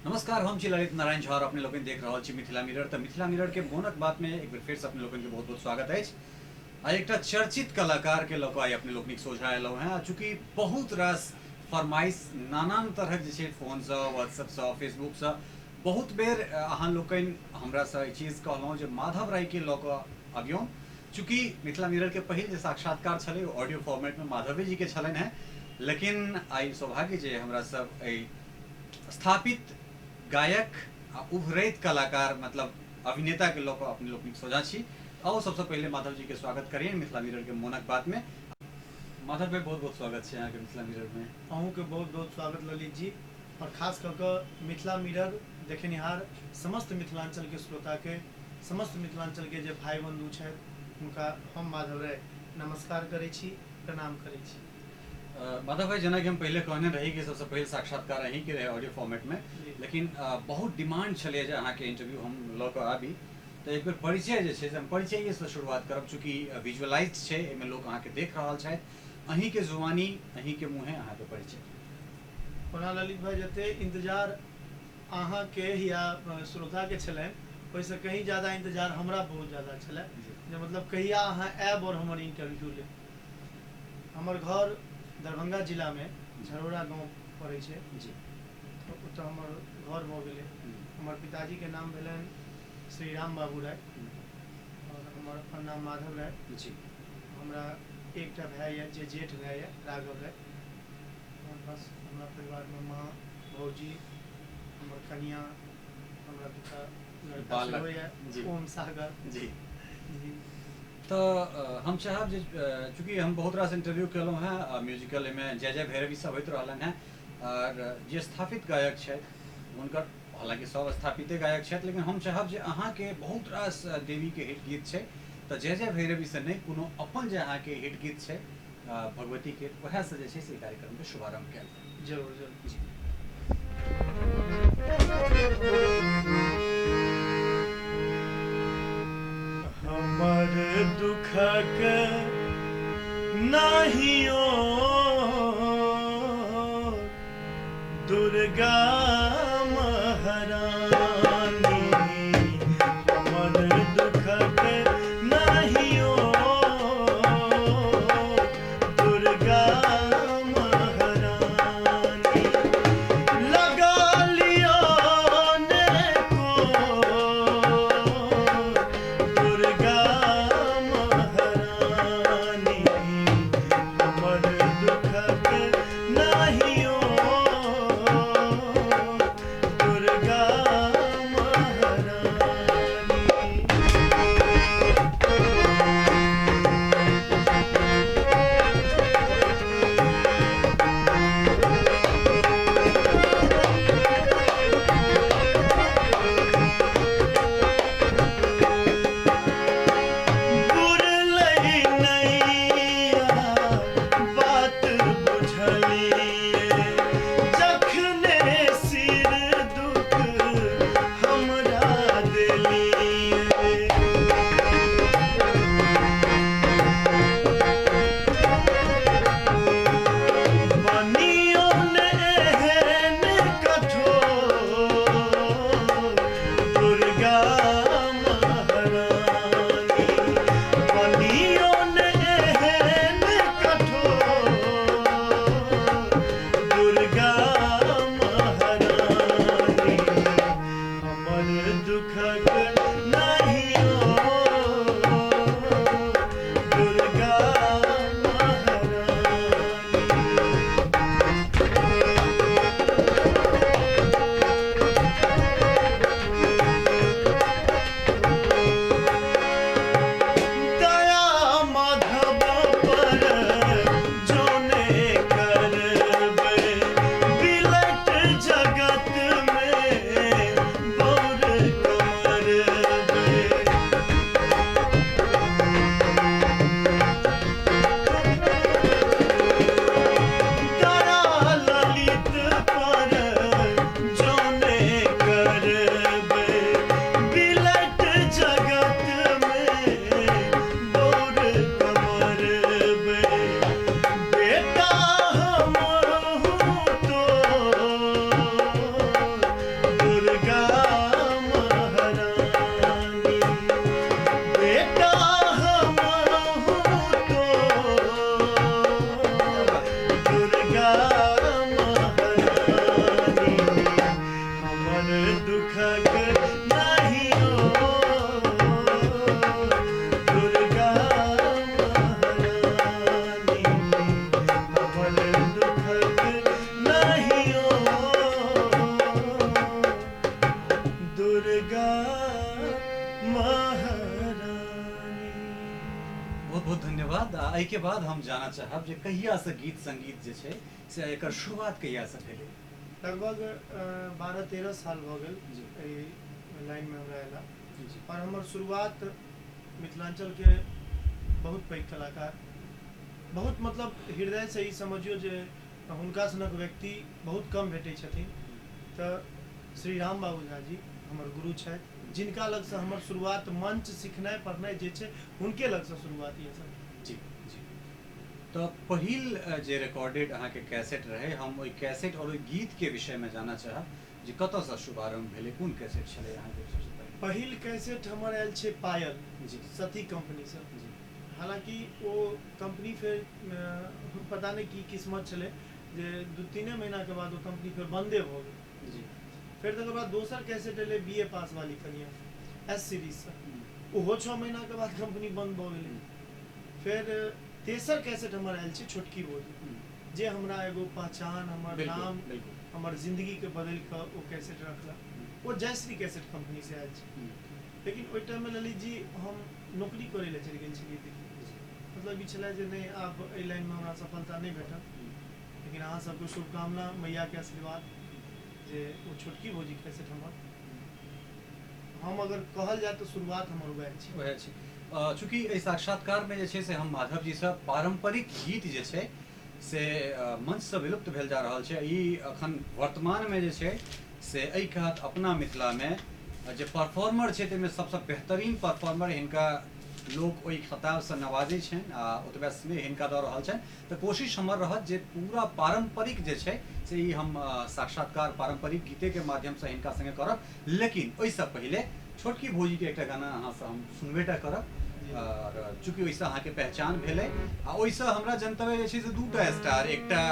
नमस्कार, हम छी ललित नारायण झा और अपने लोकनि देख रहल छी मिथिला मिरर। तऽ मिथिला मिरर के मोनक बात में एक बेर फेर से अपने लोकनि के बहुत बहुत स्वागत अछि। आइ एकटा चर्चित कलाकार के लऽ कऽ आइ अपने लोकनिक सोझा एलहुँ हेँ। चूँकि बहुत रास फरमाइश नानान तरहक जे छै फोनसँ, व्हाट्सएपसँ, फेसबुकसँ बहुत बेर अहाँ लोकनि हमरासँ ई चीज कहलहुँ जे माधव राय के लऽ कऽ अबियौ। चूँकि मिथिला मिरर के पहिल जे साक्षात्कार छलै ओ ऑडियो फॉर्मेटमे माधवे जी के छलनि हेँ, लेकिन आइ सौभाग्य जे हमरा सब एहि स्थापित गायक आ उभरैत कलाकार मतलब अभिनेता के लऽ कऽ अपने लोकनिक सोझाँ छी। आउ सबसँ पहिले माधव जी के स्वागत करियनि मिथिला मिरर के मोनक बात में। माधव भाई, बहुत बहुत स्वागत छै अहाँके मिथिला मिरर में। अहूँके बहुत बहुत स्वागत ललित जी, और खास कऽ कऽ मिथिला मिरर देखेनिहार समस्त मिथिलांचलके श्रोताके, समस्त मिथिलांचलके जे भाई बंधु छथि हुनका हम माधव राय नमस्कार करै छी, प्रणाम करै छी। माधव भाई, जेनाकि हम पहिले कहने रही कि सबसँ पहिल साक्षात्कार अहीँके रहै ऑडियो फॉर्मेटमे, लेकिन बहुत डिमांड छलै जे अहाँके इंटरव्यू हम लऽ कऽ आबी, तऽ एक बेर परिचय जे छै से हम परिचयसँ शुरुआत करब। चूँकि विजुअलाइज छै, एहिमे लोक अहाँके देख रहल छथि, अहीँके जुबानी, अहीँके मुँहे अहाँके परिचय। ओना ललित भाई, जते इंतजार अहाँके या श्रोताके छलनि ओहिसँ कहीं ज्यादा इंतजार हमरा बहुत ज्यादा छलै जे मतलब कहिया अहाँ आयब और हमर इंटरव्यू लेब। हमर घर दरभंगा जिलामे झरौरा गाँव पड़ै छै तऽ ओतऽ हमर घर भऽ गेलै। हमर पिताजीके नाम भेलनि श्री राम बाबू राय और हमर अपन नाम माधव राय। हमरा एकटा भाय यऽ जे जेठ भाय यऽ, राघव राय। और बस हमरा परिवारमे माँ, भौजी, हमर कनिया, हमरा दूटा लड़का सेहो यऽ, ओम सागर जी। जी। तऽ हम चाहब जे चूँकि हम बहुत रास इंटरव्यू केलहुँ हेँ म्यूजिकल, एहिमे जय जय भैरवी सब होइत रहलनि हेँ, आओर जे स्थापित गायक छथि हुनकर, हालाँकि सब स्थापिते गायक छथि, लेकिन हम चाहब जे अहाँके बहुत रास देवीके हिट गीत छै, तऽ जय जय भैरवीसँ नहि, कोनो अपन जे अहाँके हिट गीत छै भगवतीके, उएहसँ जे छै से कार्यक्रमके शुभारम्भ कयल जाय। जरूर जरूर जी। हमर दुखक नाहियो दुर्गा महारानी, हमर दुखक नाहियो दुर्गा महारानी, लगा लियो ने को दुर्गा महारानी, हमर दुखक नाहियो दुर्गा एहिके बाद हम जानऽ चाहब जे कहियासँ गीत संगीत जे छै से एकर शुरुआत कहियासँ भेलै? लगभग 12-13 साल भऽ गेल एहि लाइनमे हमरा अयला। और हमर शुरुआत मिथिलांचलके बहुत पैघ कलाकार, बहुत मतलब हृदयसँ ई समझियौ जे हुनका सनक व्यक्ति बहुत कम भेटै छथिन, तऽ श्री राम बाबू झा जी हमर गुरु छथि, जिनका लगसँ हमर शुरुआत मंच सिखनाइ पढ़नाइ जे छै हुनके लगसँ शुरुआत यऽ सब। जी जी। तऽ पहिल जे रिकॉर्डेड अहाँके कैसेट रहै, हम ओहि कैसेट आओर ओहि गीतके विषयमे जानऽ चाहब जे कतऽसँ शुभारम्भ भेलै, कोन कैसेट छलै अहाँके सबसँ पहिल? पहिल कैसेट हमर आयल छै पायल, जी, सती कंपनीसँ। जी। हालाँकि ओ कंपनी फेर पता नहि की किस्मत छलै जे 2-3 महीनाके बाद ओ कंपनी फेर बन्दे भऽ गेल। जी। फेर तकर बाद दोसर कैसेट एलै BA पास वाली कनिया एस सीरीजसँ, ओहो 6 महीनाके बाद कंपनी बन्द भऽ गेलै। फेर तेसर कैसेट हमर आयल छै छोटकी भौजी, जे हमरा एगो पहचान, हमर नाम, हमर जिंदगीके बदलि कऽ ओ कैसेट रखलक। ओ जयश्री कैसेट कंपनीसँ आयल छै। लेकिन ओहि टाइममे ललित जी हम नौकरी करै लए चलि गेल छलियै दिल्ली। मतलब ई छलै जे नहि आब एहि लाइनमे हमरा सफलता नहि भेटल, लेकिन अहाँ सबके शुभकामना, मैयाके आशीर्वाद जे ओ छोटकी भौजी कैसेट हमर, हम अगर कहल जाय तऽ शुरुआत हमर वएह छै। वएह छै। चूँकि एहि साक्षात्कारमे जे छै से हम माधव जीसँ पारम्परिक गीत जे छै से मंचसँ विलुप्त भेल जा रहल छै, ई अखन वर्तमानमे जे छै से एहि कात अपना मिथिलामे जे परफॉर्मर छै ताहिमे सबसँ बेहतरीन परफॉर्मर हिनका लोक ओहि खिताबसँ नवाजै छनि आ ओतबे स्नेह हिनका दऽ रहल छनि। तऽ कोशिश हमर रहत जे पूरा पारम्परिक जे छै से ई हम साक्षात्कार पारम्परिक गीतेके माध्यमसँ हिनका सङ्गे करब, लेकिन ओहिसँ पहिले छोटकी भौजीके एकटा गाना अहाँसँ हम सुनबेटा करब। और चूँकि ओहिसँ अहाँके पहचान भेलै आ ओहिसँ हमरा जनतव्य जे छै से 2टा स्टार, एकटा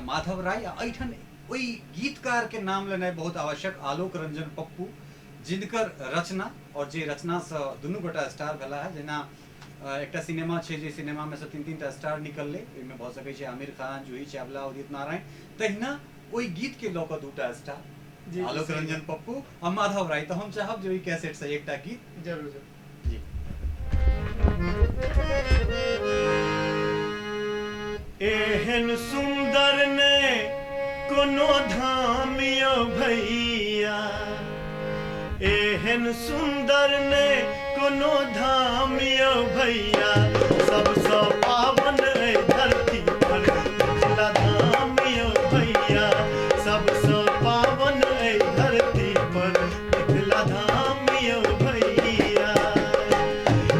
माधव राय आ एहिठाम ओहि गीतकारके नाम लेनाइ बहुत आवश्यक, आलोक रंजन पप्पू, जिनकर रचना और जे रचनासँ दुनू गोटा स्टार भेला है। जेना एकटा सिनेमा छै जे सिनेमामे से 3-3टा स्टार निकललै, ओहिमे भऽ सकै छै आमिर खान, जूही चावला, उदित नारायण, तहिना ओहि गीतके लऽ कऽ 2टा स्टार आलोक रंजन पप्पू आ माधव राय। तऽ हम चाहब जे ओहि कैसेटसँ एकटा गीत जरूर जरूर। जी। एहन सुंदर ने कोनो धाम यो भैया, एहन सुंदर ने कोनो धाम यो भैया, सबसँ पावन एहि धरती पर मिथिला धाम यो भैया, सबसँ पावन एहि धरती पर मिथिला धाम यो भैया।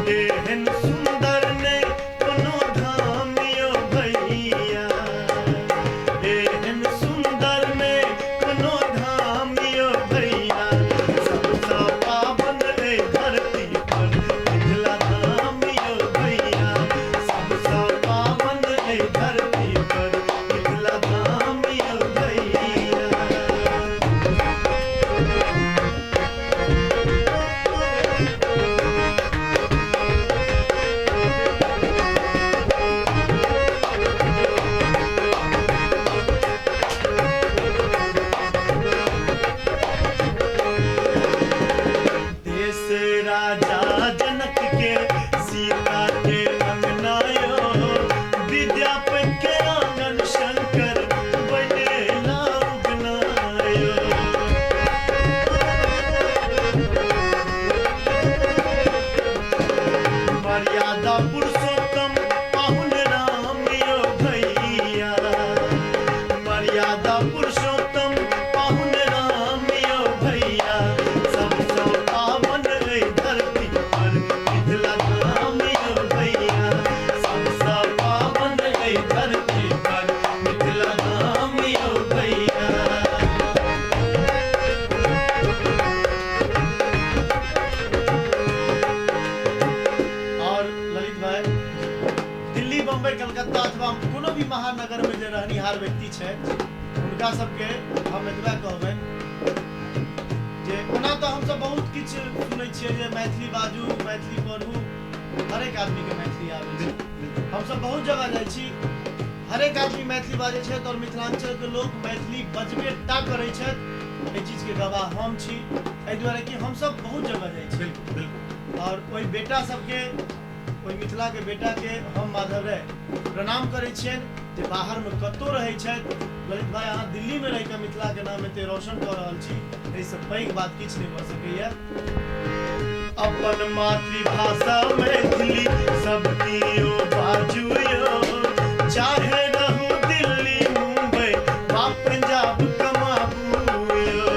एहन सुंदर ने कोनो धाम यो भैया, एहन सुंदर ने कोनो धाम यो भैया, सबसँ पावन एहि धरती पर मिथिला धाम यो भैया, सबसँ पावन एहि धरती पर मिथिला धाम यो भैया। देश राजा जनक के सीता के अंगनायो, विद्यापति के आंगन शंकर बनेला उगनायो। मर्यादा पुरुषोत्तम पाहुन राम यो भैया, मर्यादा पुरुषोत्तम पाहुन राम यो भैया, सबसँ पावन एहि धरती पर मिथिला धाम यो भैया, सबसँ पावन एहि धरती पर मिथिला धाम यो भैया। और ललित भाई, दिल्ली, बम्बई, कलकत्ता अथवा कोनो भी महानगर में जे रहनिहार व्यक्ति छै, हुनका सबके हम एतबा कहबनि जे ओना तऽ हमसब बहुत किछु सुनै छियै जे मैथिली बाजू, मैथिली पढ़ू, हरेक आदमीके मैथिली आबै छै। हमसब बहुत जगह जाइ छी, हरेक आदमी मैथिली बाजै छथि और मिथिलांचलके लोक मैथिली बजबे टा करै छथि। एहि चीजके गवाह हम छी, एहि दुआरे कि हमसब बहुत जगह जाइ छी। बिल्कुल बिल्कुल। और ओहि बेटा सबके, ओहि मिथिलाके बेटाके हम माधव राय प्रणाम करै छियनि जे बाहरमे कतहु रहै छथि। ललित भाई, अहाँ दिल्लीमे रहि कऽ मिथिलाके नाम एते रोशन कऽ रहल छी, एहिसँ पैघ बात किछु नहि भऽ सकैए। अपन मातृभाषा मैथिली सब कियो बाजू यौ, चाहे रहू दिल्ली मुंबई वा पंजाब कमाबू यौ।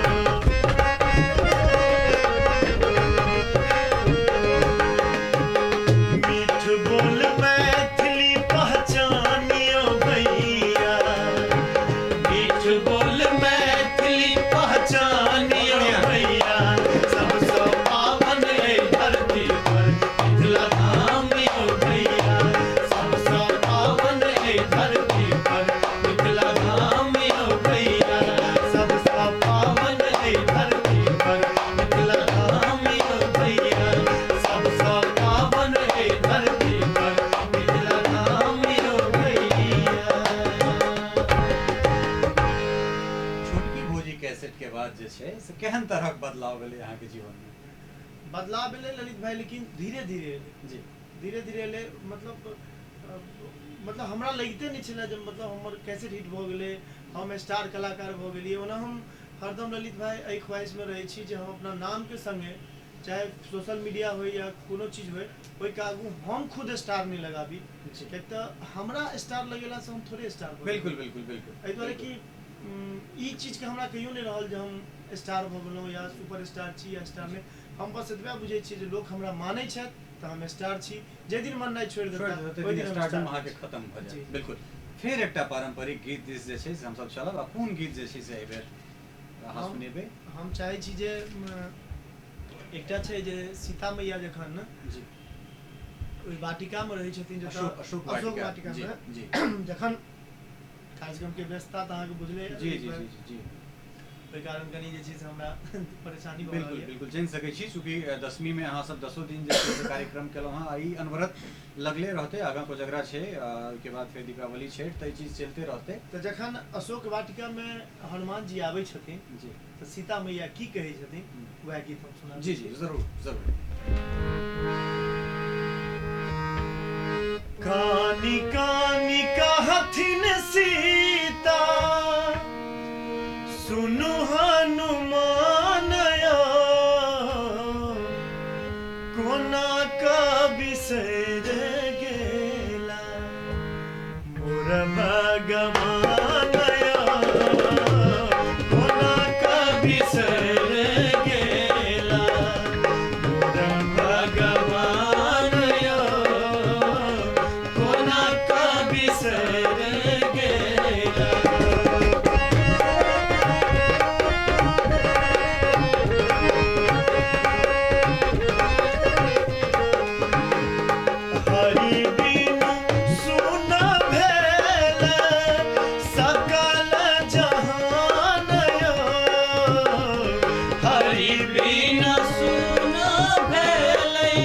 मीठ बोल मैथिली पहचानियो भैया, मीठ बोल मैथिली पहचानियो भैया, सबसँ पावन एहि धरती पर मिथिला धाम यौ भैया, सबसँ पावन एहि धरती पर मिथिला धाम यौ भैया, सबसँ पावन एहि धरती पर मिथिला धाम यौ भैया, सबसँ पावन एहि धरती पर मिथिला धाम यौ भैया। छोटकी भौजी कैसेट के बाद जे छै से केहन तरहक बदलाव भेलै अहाँके जीवनमे? बदलाव भेलै ललित भाई, लेकिन धीरे धीरे एलै। जी। धीरे धीरे एलै, मतलब मतलब हमरा लगिते नहि छलै जे मतलब हमर कैसेट हिट भऽ गेलै, हम स्टार कलाकार भऽ गेलियै। ओना हम हरदम ललित भाई एहि ख्वाहिशमे रहै छी जे हम अपना नामके सङ्गे चाहे सोशल मीडिया होइ या कोनो चीज होइ, ओहिके आगू हम खुद स्टार नहि लगाबी, किएक तऽ हमरा स्टार लगेलासँ हम थोड़े स्टार भऽ बिल्कुल बिल्कुल बिल्कुल। एहि दुआरे कि ई चीजके हमरा कहियो नहि रहल जे हम स्टार भऽ गेलहुँ या सुपर स्टार छी या स्टार नहि। हम बस एतबे बुझै छियै जे लोक हमरा मानै छथि तऽ हम स्टार छी, जाहि दिन माननाइ छोड़ि छोड़ि देता देतै ओहि दिन हम स्टार्टअप स्टार। अहाँके खत्म भऽ जी। जायत। बिल्कुल। फेर एकटा पारम्परिक गीत दिस जे छै से हमसब चलब, आ कोन गीत जे छै से एहिबेर अहाँ सुनेबै? हम चाहै छी जे एकटा छै जे सीता मैया जखन जी ओहि वाटिकामे रहै छथिन, जतऽ अशोक अशोक अशोक वाटिका। जी वाटिकामे जी जखन कार्यक्रमके व्यस्तता तऽ अहाँके बुझले जी जी जी जी जी ओहि कारण कनि जे छै से हमरा परेशानी भऽ रहल बिल्कुल यऽ। बिल्कुल, जानि सकै छी। चूँकि दसमीमे अहाँ सब 10 दिन जे छै से कार्यक्रम केलहुँ हँ, आ ई अनवरत लगले रहतै, आगाँ कोजगरा छै, ओहिके बाद फेर दीपावली छठि, तऽ ई चीज चलिते रहतै। तऽ जखन अशोक वाटिकामे हनुमान जी आबै छथिन जी तऽ सीता मैया की कहै छथिन, वएह गीत हम सुनाबै जी छी। जी जरूर जरूर। कानी कानी कहथिन सीता सुनु हनुमान यौ, कोना का बिसरि गेला मोर भगवान यौ, कोना का बिसरि गेला मोर भगवान यौ, कोना का बिसरि गेला। हरि बिनु सुन भेल सकल जहान यौ, हरि बिनु सुन भेलै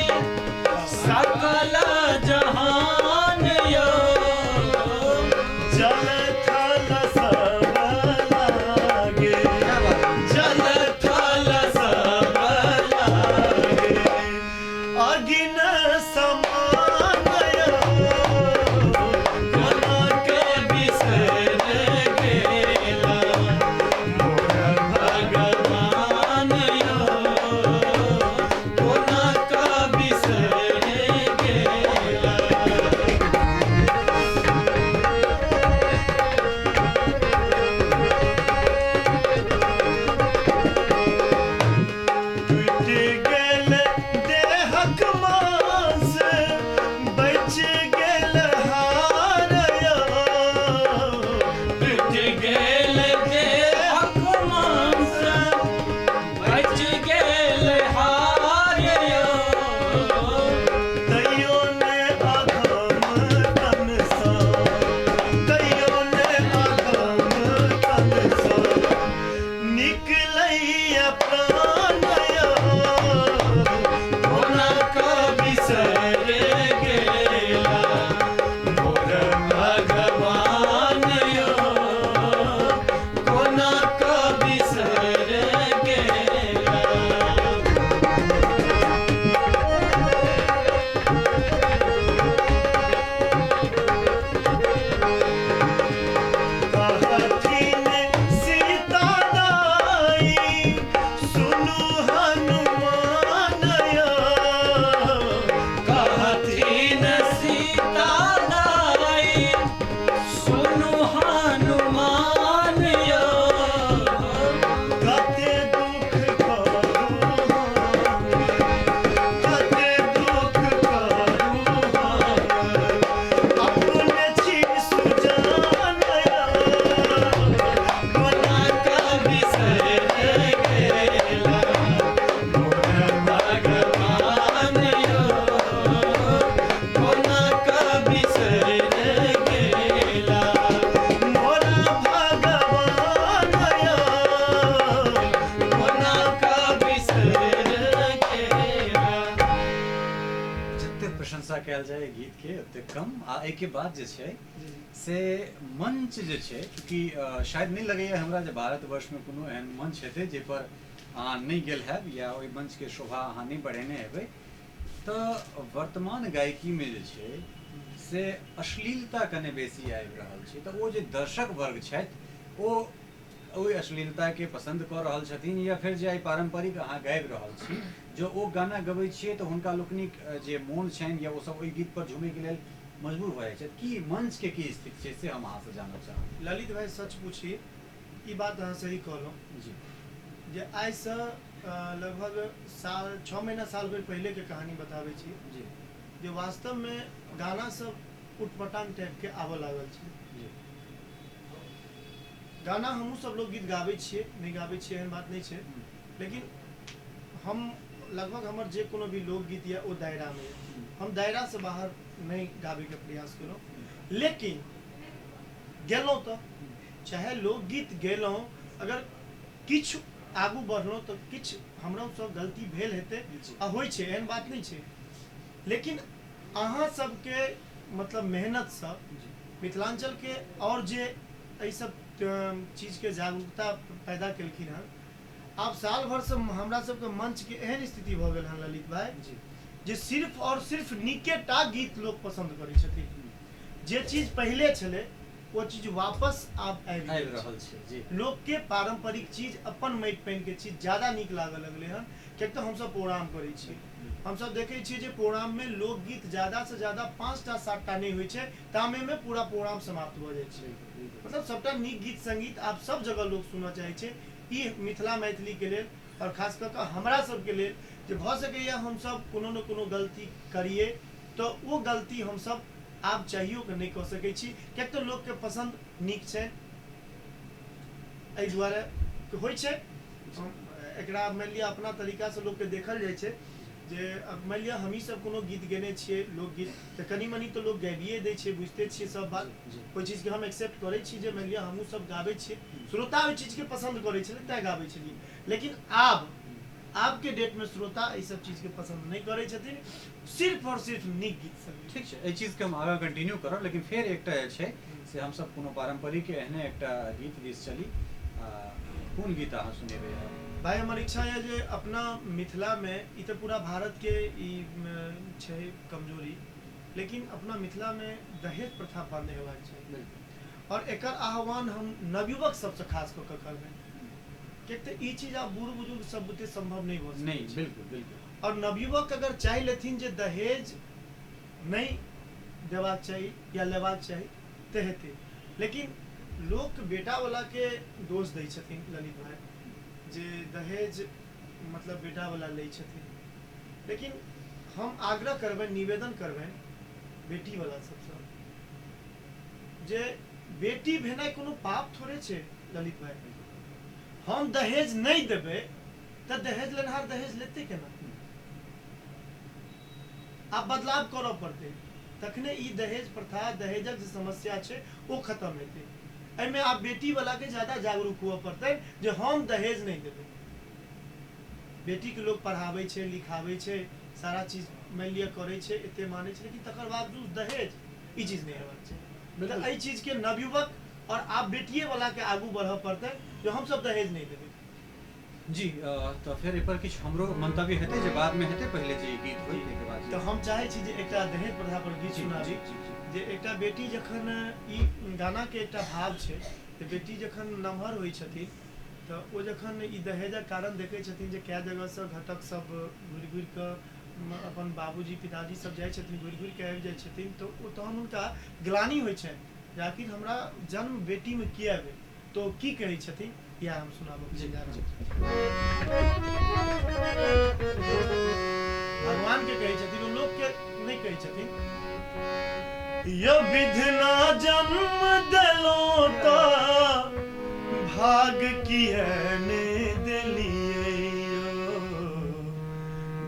सकल जहान यौ, जल थल सब लागे, क्या बात है। जल थल सब लागे अगिन समान यौ, कोना के बिसरि गेला मोर भगवान यौ, कयल जाय गीत के ओते कम। आ एहिके बाद जे छै से मंच जे छै, चूँकि शायद नहि लगैया हमरा जे भारतवर्षमे कोनो एहन मंच हेतै जाहिपर अहाँ नहि गेल हैब या ओहि मंचके शोभा अहाँ नहि बढ़ेने हेबै। तऽ वर्तमान गायकीमे जे छै से अश्लीलता कने बेसी आबि रहल छै, तऽ ओ जे दर्शक वर्ग छथि ओ ओहि अश्लीलताके पसन्द कऽ रहल छथिन या फेर जे आइ पारम्परिक अहाँ गाबि रहल छी, जँ ओ गाना गबै छियै तऽ हुनका लोकनिक जे मोन छनि या ओसभ ओहि गीतपर झूमैके लेल मजबूर भऽ जाइ छथि। की मंचके की स्थिति छै से हम अहाँसँ जानऽ चाहब। ललित भाई, सच पूछी, ई बात अहाँ सही कहलहुँ जी जे आइसँ लगभग साल 6 महीना साल भरि पहिलेके कहानी बताबै छी जी जे वास्तवमे गाना सब उटपटांग टाइपके आबऽ लागल छै। जी गाना हमहूँ सब लोकगीत गाबै छियै, नहि गाबै छियै एहन बात नहि छै, लेकिन हम लगभग हमर जे कोनो भी लोकगीत यऽ ओ दायरामे यऽ, हम दायरासँ बाहर नहि गाबैके प्रयास केलहुँ। लेकिन गेलहुँ तऽ चाहे लोकगीत गेलहुँ, अगर किछु आगू बढ़लहुँ तऽ किछु हमरोसँ गलती भेल हेतै आ होइ छै, एहन बात नहि छै। लेकिन अहाँ सबके मतलब मेहनतसँ मिथिलाञ्चलके आओर जे एहि सब चीजके जागरूकता पैदा केलखिन हँ, आब साल भरसँ हमरा सबके मंचके एहन स्थिति भऽ गेल हँ ललित भाई जे सिर्फ और सिर्फ नीके टा गीत लोक पसन्द करै छथिन। जे चीज पहिले छलै ओ चीज वापस आब आबि रहल छै। जी लोकके पारम्परिक चीज, अपन माटि पानिके चीज ज्यादा नीक लागऽ लगलै हन, किएक तऽ हमसब प्रोग्राम करै छी, हमसब देखै छियै जे प्रोग्राममे लोकगीत ज्यादासँ ज्यादा 5टा 7टा नहि होइ छै, तामेमे पूरा प्रोग्राम समाप्त भऽ जाइ छै। मतलब सबटा नीक गीत सङ्गीत आब सब जगह लोक सुनऽ चाहै छै। ई मिथिला मैथिलीके लेल आओर खास कऽ कऽ हमरा सबके लेल जे भऽ सकैए हमसब कोनो ने कोनो गलती करियै तऽ ओ गलती हमसब आब चाहियो कऽ नहि कऽ सकै छी, किएक तऽ लोकके पसन्द नीक छै, एहि दुआरे होइ छै। एकरा मानि लिअ अपना तरीकासँ लोकके देखल जाइ छै जे मानि लिअ हमही सब कोनो गीत गेने छियै लोकगीत तऽ कनि मनि तऽ लोक गाबिए दै छै, बुझिते छियै सब बात। ओहि चीजके हम एक्सेप्ट करै छी जे मानि लिअ हमहूँ सब गाबै छियै, श्रोता ओहि चीजके पसन्द करै छलै तैँ गाबै छलियै। लेकिन आबके डेटमे श्रोता एहि सब चीजके पसन्द नहि करै छथिन, सिर्फ और सिर्फ नीक गीत सब। ठीक छै, एहि चीजके हम आगाँ कंटिन्यू करब, लेकिन फेर एकटा जे छै से हमसब कोनो पारम्परिक एहने एकटा गीत दिस चली। कोन गीत अहाँ सुनेबै? भाई, हमर इच्छा यऽ जे अपना मिथिलामे, ई तऽ पूरा भारतके ई छै कमजोरी, लेकिन अपना मिथिलामे दहेज प्रथा बन्द हेबाक चाही। और एकर आह्वान हम नवयुवक सबसँ खास कऽ कऽ करबै, किएक तऽ ई चीज आब बूढ़ बुजुर्ग सब बुते सम्भव नहि भऽ सकै। नहि, बिल्कुल बिल्कुल। और नवयुवक अगर चाहि लेथिन जे दहेज नहि देबाक चाही या लेबाक चाही तऽ हेतै। लेकिन लोक बेटावलाके दोष दै छथिन ललित भाई जे दहेज मतलब बेटावला लै छथिन, लेकिन हम आग्रह करबनि, निवेदन करबनि बेटीवला सबसँ जे बेटी भेनाइ कोनो पाप थोड़े छै ललित भाई। हम दहेज नहि देबै तऽ दहेज लेनहार दहेज लेतै केना? आब बदलाव करऽ पड़तै, तखने ई दहेज प्रथा, दहेजक जे समस्या छै ओ खत्म हेतै। एहिमे आब बेटीवलाके ज्यादा जागरूक हुअ पड़तै जे हम दहेज नहि देबै। बेटीके लोक पढ़ाबै छै, लिखाबै छै, सारा चीज मानि लिअ करै छै, एते मानै छै, लेकिन तकर बावजूद दहेज ई चीज नहि हेबाक चाही। तऽ एहि चीजके नवयुवक और आब बेटिएवलाके आगू बढ़ऽ पड़तै जे हमसब दहेज नहि देबै। जी, तऽ फेर एहिपर किछु हमरो मंतव्य हेतै जे बादमे हेतै, पहिले जे गीत होइ ताहिके बाद। तऽ हम चाहै छी जे एकटा दहेज प्रथा पर गीत सुनाबी। जे एकटा बेटी जखन, ई गानाके एकटा भाव छै जे बेटी जखन नमहर होइ छथिन तऽ ओ जखन ई दहेजक कारण देखै छथिन जे कए जगहसँ घटक सब घुरि घुरि कऽ अपन बाबूजी पिताजी सब जाइ छथिन, घुरि घुरि कऽ आबि जाइ छथिन, तऽ ओ तहन हुनका ग्लानि होइ छनि जे आखिर हमरा जन्म बेटीमे किया भेल। तो की कहै छथिन इएह हम सुनाबऽ जा रहल छी। भगवान के कहै छथिन, ओ लोक के नहि कहै छथिन। यो विधना जन्म देलो तऽ भाग किए ने देलियै,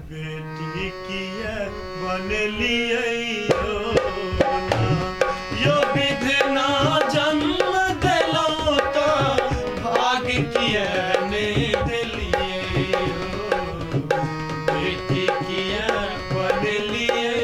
बेटी किए बनेलियै। यो विधना जन्म देलो तऽ भाग किए ने देलियै, बेटी किए बनेलियै।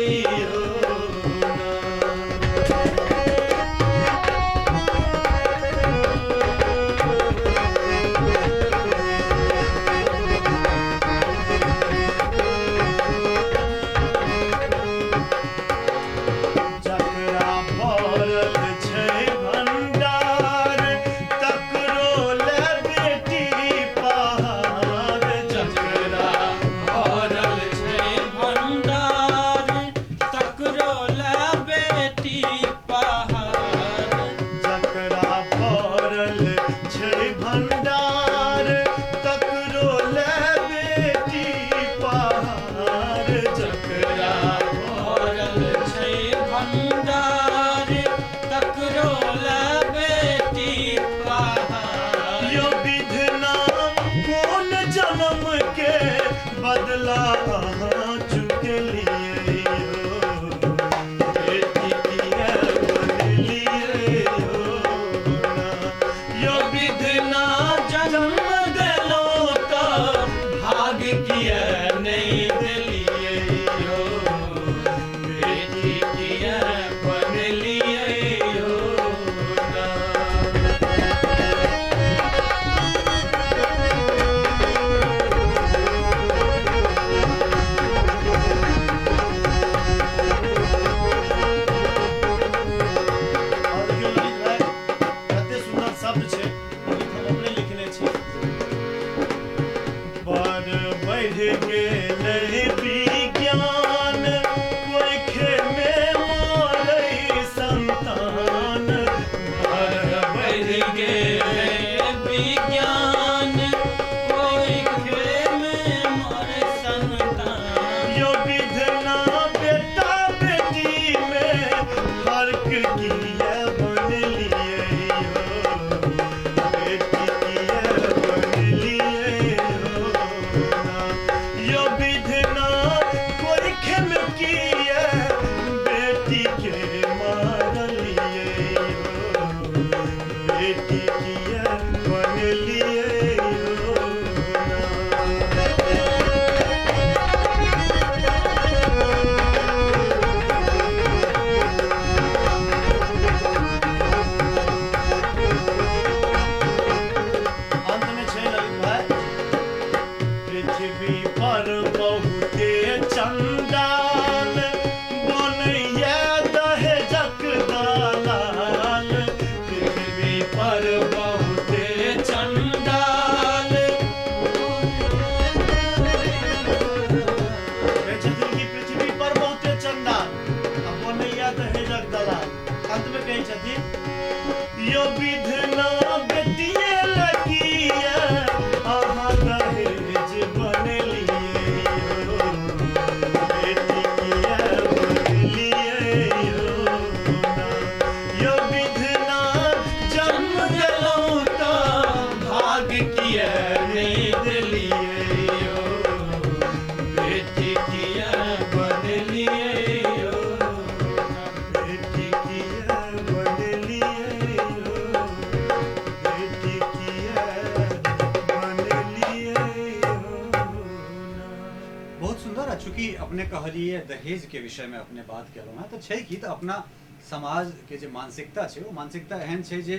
बदला अहाँ चुकलियै यौ, बेटी किया बनलियै यौ ना। यो विधना जन्म देलहुँ तऽ भाग किया नहि देलियै यौ, बेटी किया बनलियै यौ ना। और देखियौ ललित भाई, कते सुन्दर शब्द छै, गीत हम अपने लिखने छी। पर बढ़ गेलै विज्ञान, कोइखे मे मरै संतान। पर बढ़ गेलै विज्ञान, कोइखे मे मरै संतान। यो विधना बेटा बेटी मे फर्क किया बनलियै यौ, बेटी किया बनलियै यौ ना। यो विधना कोइखे मे किया बेटी के मारलियै यौ, बेटी किया बनलियै यौ ना। अंत में छै ललित भाई, पृथ्वी पर बहुते चंडाल बनैया दहेजक दलाल। पृथ्वी पर बहुते चंडाल, कहै छथिन कि पृथ्वी पर बहुते चंडाल आ बनैया दहेजक दलाल। अंत में कहै छथिन, यो विधना बेटिये लगिया अहाँ दहेज बनलियै यौ, बेटी किया बनलियै यौ ना। यो विधना जन्म देलहुँ तऽ भाग किया नहि देलियै यौ, बेटी किया बनलियै यौ, बेटी किया बनलियै यौ, बेटी किया बनलियै यौ ना। बहुत सुंदर। आ चूंकि अपने कहलिए दहेज के विषय में अपने बात केलहुँ हेँ, तऽ छै कि तऽ अपना समाज के जे मानसिकता छै, ओ मानसिकता एहन छै जे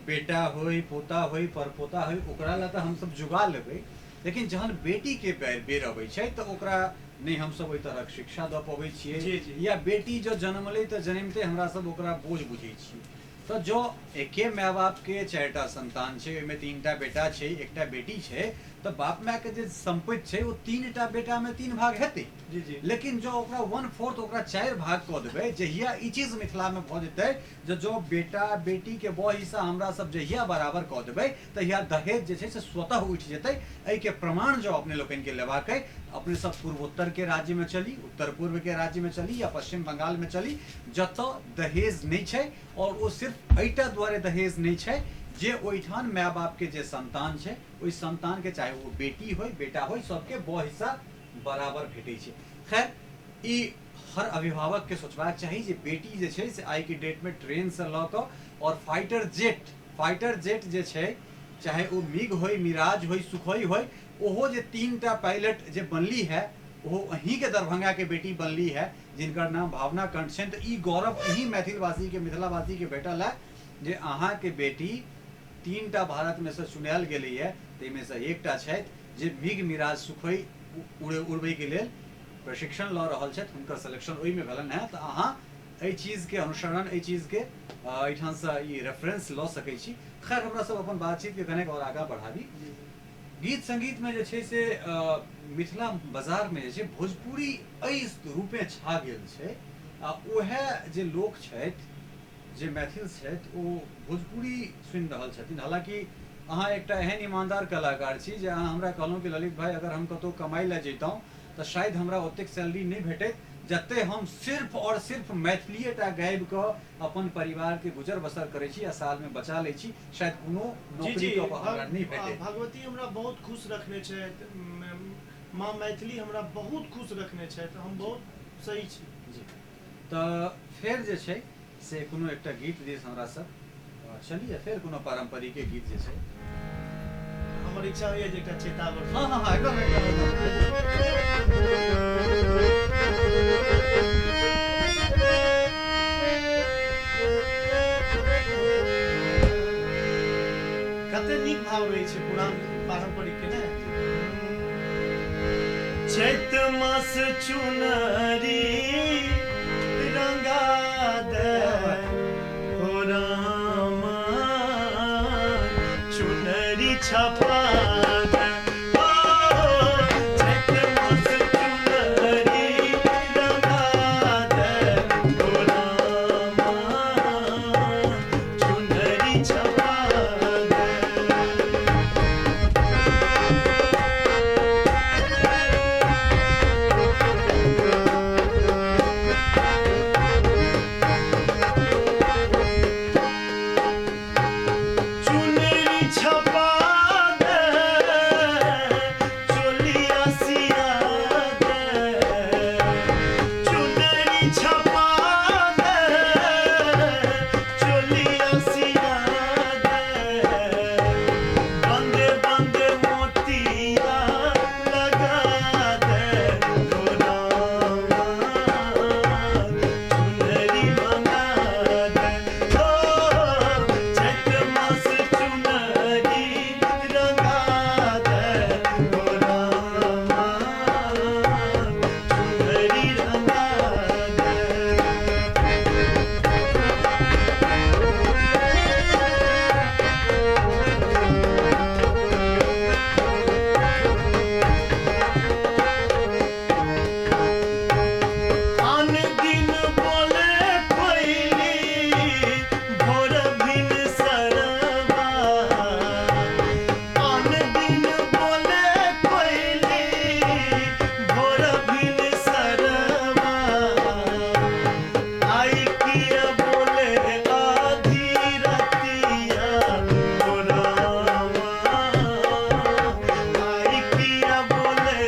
बेटा होय, पोता होय, परपोता होय, ओकरा लए तऽ हमसब जुगा लेबै, लेकिन जहन बेटी के बेर अबै छै तऽ ओकरा नहि हमसब ओहि तरहक शिक्षा दऽ पबै छियै, जी, जी। या बेटी जँ जनमलै तऽ जनमिते हमरा सब ओकरा बोझ बुझै छियै। तऽ जँ एके माय बाप के 4टा संतान छै, ओहिमे 3टा बेटा छै, 1टा बेटी छै, तऽ बाप माय के जे संपत्ति छै ओ 3टा बेटा मे 3 भाग हेतै। जी जी। लेकिन जँ ओकरा 1/4 ओकरा 4 भाग कऽ देबै, जहिया ई चीज मिथिला मे भऽ जेतै जे जँ बेटा बेटी के ब हिस्सा हमरा सब जहिया बराबर कऽ देबै, तहिया दहेज जे छै से स्वतः उठि जेतै। एहिके प्रमाण जँ अपने लोकनि के लेबाक अइ, अपने सब पूर्वोत्तर के राज्य मे चली, उत्तर पूर्व के राज्य मे चली या पश्चिम बंगाल मे चली, जतऽ दहेज नहि छै। और ओ सिर्फ एहिटा दुआरे दहेज नहि छै जे ओहिठाम माय बाप के जे संतान छै, ओहि संतान के चाहे ओ बेटी होय बेटा होय, सबके ब हिस्सा बराबर भेटै छै। खैर, ई हर अभिभावक के सोचबाक चाही जे बेटी जे छै से आइ के डेट में ट्रेन से लऽ कऽ और फाइटर जेट जे छै, चाहे ओ मिग होय, मिराज होय, सुखोई होय, ओहो जे 3टा पायलट जे बनली है, ओहो अहीं के दरभंगा के बेटी बनली है, जिनकर नाम भावना कंठ छनि। तऽ ई गौरव अहीं मैथिलवासी के, मिथिलावासी के भेटल है जे अहाँ के बेटी 3टा भारत में से चुनायल गेलै है, ताहिमे से 1टा छथि जे मिग मिराज सुखोई उड़बै के लेल प्रशिक्षण लऽ रहल छथि, हुनकर सिलेक्शन ओहिमे भेलनि हेँ। तऽ अहाँ एहि चीजके अनुसरण, एहि चीजके एहिठामसँ ई रेफरेंस लऽ सकै छी। खैर, हमरा सब अपन बातचीतके कनेक आओर आगाँ बढ़ाबी। गीत संगीत में जे छै से मिथिला बाजार में जे छै भोजपुरी एहि रूपे छा गेल छै, आ उएह जे लोक छथि जे मैथिल छथि ओ भोजपुरी सुनि रहल छथिन। हालाँकि अहाँ एकटा एहन ईमानदार कलाकार छी जे अहाँ हमरा कहलहुँ कि ललित भाई, अगर हम कतहु कमाइ लए जैतहुँ तऽ शायद हमरा ओतेक सैलरी नहि भेटैत जते हम सिर्फ और सिर्फ मैथिलीए टा गाबि कऽ अपन परिवार के गुजर बसर करै छी आ साल में बचा लै छी, शायद कोनो जी नौकरी जी कऽ हमरा नहि भेटैत। भगवती हमरा बहुत खुश रखने छथि। माँ मैथिली हमरा बहुत खुश रखने छथि, हम बहुत सही छी। जी, तऽ फेर जे छै से कोनो एकटा गीत दिस हमरा सब चलिए, फेर कोनो पारम्परिके गीत जे छै। हमर इच्छा होइए जे एकटा चेतावर। हँ हँ हँ, एकदम एकदम एकदम। कते नीक भाव रहै छै पुरान पारम्परिक के ने। चैत मास चुनरी रंगा दे हो रामा, चुनरी छपा दे, ओ चैत मास चुनरी रंगा दे हो रामा, चुनरी छपा दे। चुनरी छपा दे, चोलिया सिया दे, चुनरी छपा दे, चोलिया सिया दे, बंद बंद मोतिया लगा दे हो रामा, चुनरी मंगा दे, ओ चैत मास चुनरी रंगा दे हो रामा, चुनरी रंगा दे। आन दिन बोले कोइली भोर भिन सरवा, आन दिन बोले कोइली भोर भिन सरवा, आई किया बोले आधी रतिया हो रामा, आई किया बोले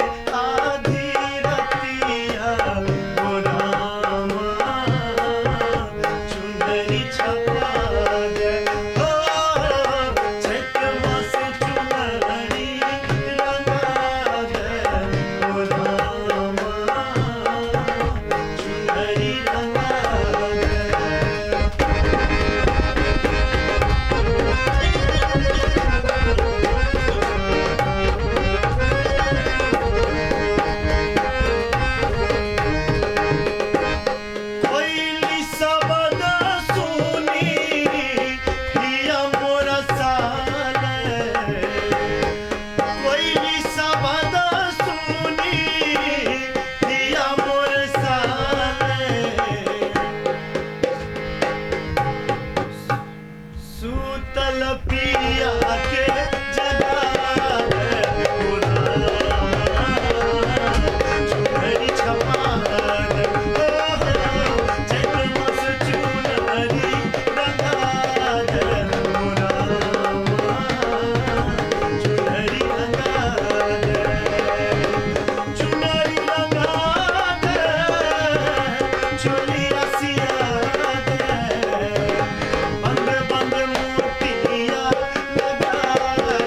आधी रतिया हो रामा, चुनरी छपा दे, हो चैत मास चुनरी रंगा दे हो रामा, चुनरी रंगा दे। कोइली शब्द सुनी हिया मोरा साले, कोइली शब्द सुनी हिया मोर साले, सूतल पिया के जगा दे हो रामा, चुनरी छपा दे, ओ चैत मास चुनरी रंगा दे हो रामा, चुनरी रंगा दे, चुनरी रंगा दे, चोलिया सिया दे, बंद बंद मोतिया लगा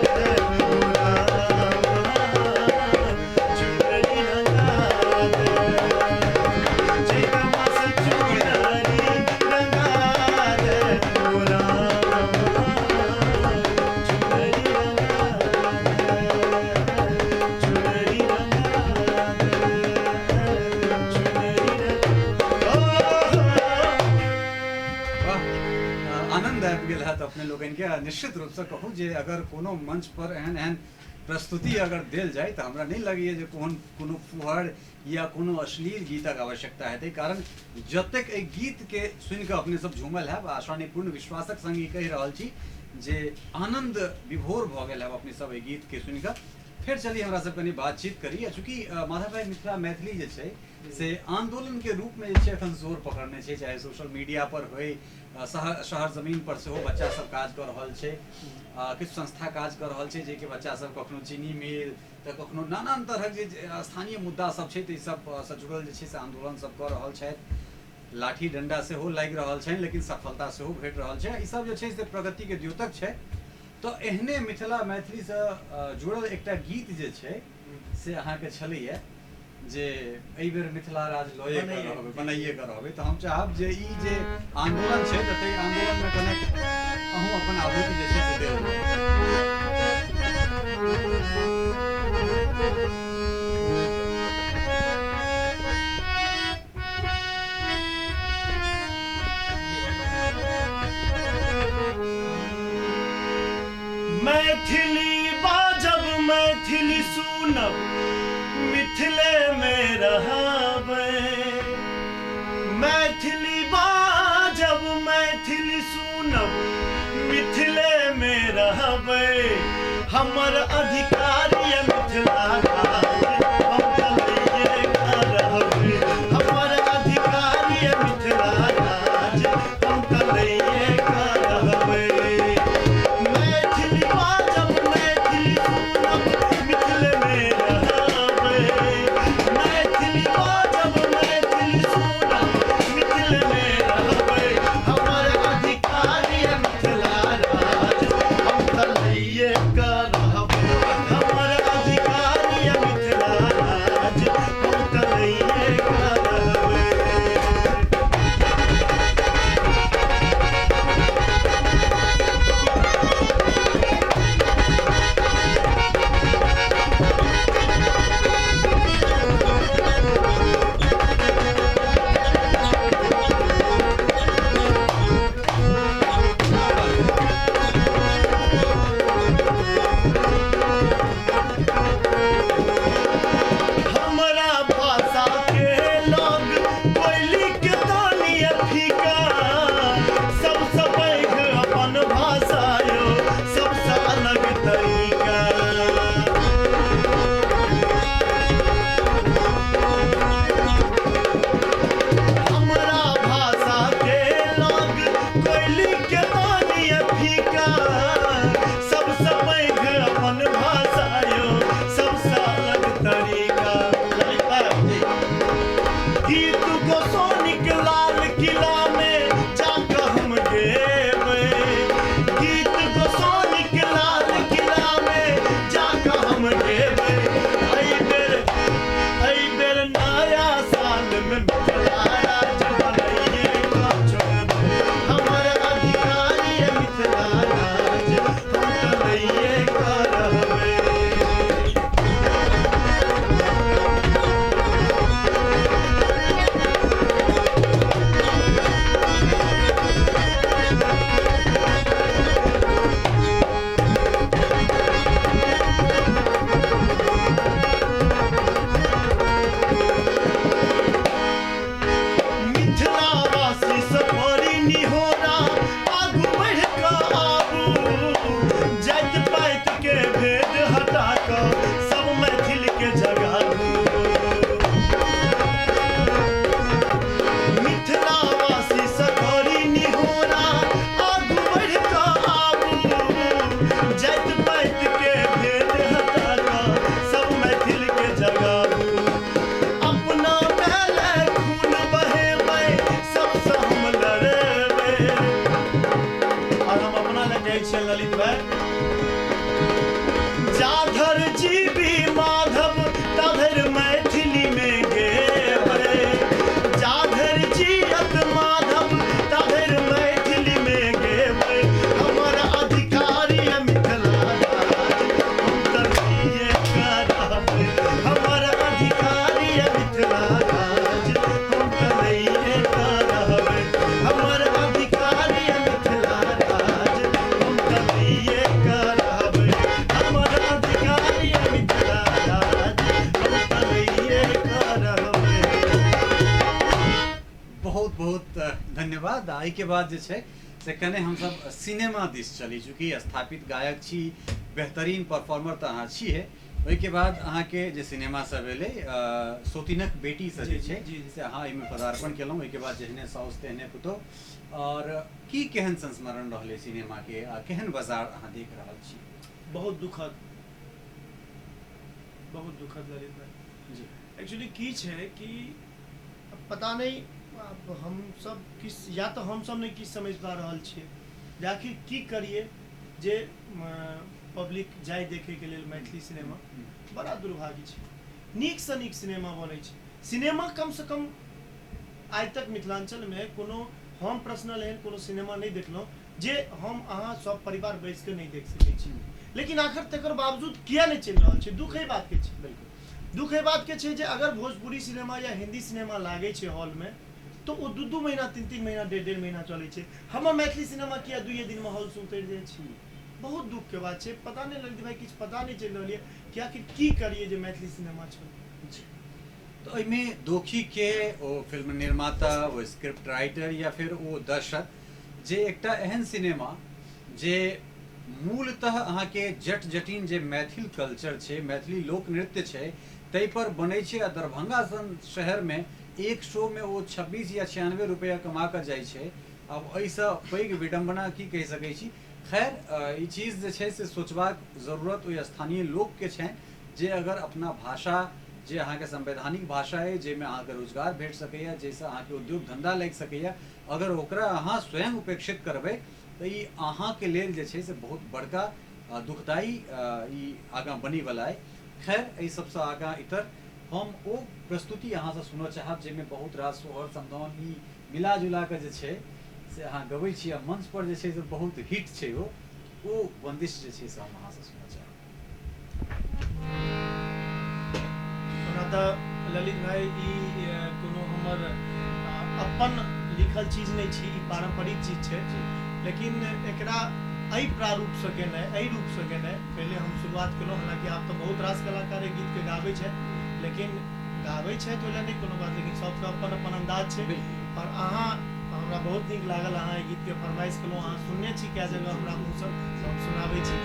दे हो रामा, चुनरी रंगा दे, चैत मास चुनरी रंगा दे हो रामा, चुनरी रंगा दे, चुनरी रंगा दे, चुनरी रंगा। वाह, आनंद आबि गेल हैत अपने लोकनिके। आ निश्चित रूपसँ कहू जे अगर कोनो मंच पर एहन एहन प्रस्तुति अगर देल जाय तऽ हमरा नहि लगैए जे कोनो फुहर या कोनो अश्लील गीतक आवश्यकता हेतै, कारण जतेक एहि गीतके सुनि कऽ अपने सब झूमल हैब, आशा नहि पूर्ण विश्वासक संग ई कहि रहल छी जे आनंद विभोर भऽ गेल हैब अपने सब एहि गीतके सुनि कऽ। फेर चली हमरा सब कनी बातचीत करी। आ चूँकि माधव भाई मिथिला मैथिली जे छै से आंदोलन के रूप में जे छै एखन जोर पकड़ने छै, चाहे सोशल मीडिया पर होय, शहर जमीन पर सेहो बच्चा सब काज कऽ रहल छै, किछु संस्था काज कऽ रहल छै जेकि बच्चा सब कखनो चीनी मिल तऽ कखनो नानान तरहक जे स्थानीय मुद्दा सब छै तऽ ई सब सँ जुड़ल जे छै से आंदोलन सब कऽ रहल छथि। लाठी डंडा सेहो लागि रहल छनि लेकिन सफलता सेहो भेट रहल छै। ई सब जे छै से प्रगति के द्योतक छै। तऽ एहने मिथिला मैथिलीसँ जुड़ल एकटा गीत जे छै से अहाँके छलैया जे एहि बेर मिथिला राज लए के रहबै, बनाइए के रहबै। तऽ हम चाहब जे ई जे आंदोलन छै तऽ ताहि आंदोलनमे कनेक्ट अहूँ अपन आहुति जे छै से देल। मैथिली बाजब मैथिली सुनब मिथिले में रहबै, मैथिली बाजब मैथिली सुनब मिथिले में रहबै, हमर अधिकार ये मिथिला राज हम चलैये के रहबै, हमर अधिकार ये मिथिला राज हम चलैये के रहबै। मैथिली बाजब मैथिली सुनब मिथिले में रहबै, मैथिली बाजब मैथिली सुनब मिथिले में रहबै, हमर अधिकार ये मिथिला राज हम चलैये के रहबै, हमर अधिकार ये मिथिला राज हम चलैये के रहबै। हमरा भाषा के लोग कोयली के तानी फीका, सबसे पैघ अपन भाषा यो सबसे अलग तरीका। हमरा भाषा के लोग कोयली के तानी फीका, सबसे पैघ अपन भाषा यो सबसे अलग तरीका। गीत को सोनिक लाल किला में जाकर हम गेबै, गीत को सोनिक लाल किला में जाकर हम गेबै, एहि बेर नया साल में मिथिला राज बनैये के छोड़बै, हमर अधिकार ये मिथिला राज हम चलैये के रहबै। मिथिलावासी सफरी निहोरा आगू बढ़ि कऽ आबू, जाति पाति के भेद हटा कऽ सब मैथिल के जगाबू। मिथिलावासी सफरी निहोरा आगू बढ़ि कऽ आबू, जाति पाति के भेद हटा कऽ सब मैथिल के जगाबू। अपना मेले खून बहेबै सबसँ हम लड़बै। और हम अपना लए कहै छियै ललित भाई, जाधर जीबी माधव ताधर मैथिली में गेबै, जाधर जियत माधव ताधर मैथिली में गेबै, हमर अधिकार ये मिथिला राज हम चलैये के रहबै, हमर अधिकार ये मिथिला राज हम चलैये के रहबै, हमर अधिकार ये मिथिला राज हम चलैये के रहबै, हमर अधिकार ये मिथिला राज हम चलैये के रहबै। बहुत बहुत धन्यवाद। आ एहिके बाद जे छै से कने हमसब सिनेमा दिस चली, चूँकि स्थापित गायक छी, बेहतरीन परफॉर्मर तऽ अहाँ छियै, ओहिके बाद अहाँके जे सिनेमा सब एलै, सोतिनक बेटी से जे छै से अहाँ एहिमे पदार्पण केलहुँ। ओहिके बाद जेहने साउस तेहने पुतोह। और की केहन संस्मरण रहलै सिनेमाके आ केहन बाजार अहाँ देख रहल छी? बहुत दुखद, बहुत दुखद ललित भाई जी। एक्चुअली की छै कि पता नहि हम सब किस, या तऽ हम सब नहि किछु समझ पा रहल छियै जे आखिर की करियै जे पब्लिक जाय देखैके लेल मैथिली सिनेमा। बड़ा दुर्भाग्य छै। नीकसँ नीक सिनेमा बनै छै, सिनेमा कमसँ कम आइ तक मिथिलाञ्चलमे कोनो हम पर्सनल एहन कोनो सिनेमा नहि देखलहुँ जे हम अहाँ सब परिवार बैस कऽ नहि देख सकै छी। लेकिन आखिर तकर बावजूद किया नहि चलि रहल छै? दुख एहि बातके छै। बिल्कुल। दुख एहि बातके छै जे अगर भोजपुरी सिनेमा या हिंदी सिनेमा लागै छै हॉलमे तऽ ओ 2-2 महीना, 3-3 महीना, 1.5-1.5 महीना चलै छै। हमर मैथिली सिनेमा किया 2 दिनमे हॉलसँ उतरि जाइ छै? बहुत दुखके बात छै। पता नहि ललित भाई, किछु पता नहि चलि रहल यऽ कि आखिर की करियै जे मैथिली सिनेमा चलै। जी। तऽ एहिमे दोषी के ओ फिल्म निर्माता, ओ स्क्रिप्ट राइटर या फिर ओ दर्शक, जे एकटा एहन सिनेमा जे मूलतः अहाँके जट जटिन जे मैथिल कल्चर छै, मैथिली लोक नृत्य छै, ताहि पर बनै छै आ दरभंगा सन शहरमे एक शोमे ओ 26 या 96 रुपैआ कमा कऽ जाइ छै। आब एहिसँ पैघ विडम्बना की कहि सकै छी? खैर, ई चीज जे छै से सोचबाक जरूरत ओहि स्थानीय लोकके छनि जे अगर अपना भाषा जे अहाँके संवैधानिक भाषा अइ, जाहिमे अहाँके रोजगार भेट सकैए, जाहिसँ अहाँके उद्योग धन्धा लागि सकैए, अगर ओकरा अहाँ स्वयं उपेक्षित करबै तऽ ई अहाँके लेल जे छै से बहुत बड़का दुखदायी ई आगाँ बनैवला अइ। खैर, एहि सबसँ आगाँ इतर हम ओ प्रस्तुति अहाँसँ सुनऽ चाहब जाहिमे बहुत रास सोहर समदाउन ई मिला जुला कऽ जे छै से अहाँ गबै छी आ मंच पर जे छै से बहुत हिट छै ओ बंदिश जे छै से हम अहाँसँ सुनऽ चाहब। ओना तऽ ललित भाई ई कोनो हमर अपन लिखल चीज नहि छी, ई पारम्परिक चीज छै, लेकिन एकरा एहि प्रारूपसँ गेनाइ, एहि रूपसँ गेनाइ पहिले हम शुरुआत केलहुँ। हालाँकि आब तऽ बहुत रास कलाकार एहि गीतके गाबै छथि, लेकिन गाबै छथि ओहि लए नहि कोनो बात, लेकिन सबके अपन अपन अन्दाज छै। और अहाँ, हमरा बहुत नीक लागल अहाँ एहि गीतके फरमाइश केलहुँ। अहाँ सुनने छी कए जगह हमरा मुँहसँ, हम सुनाबै छी।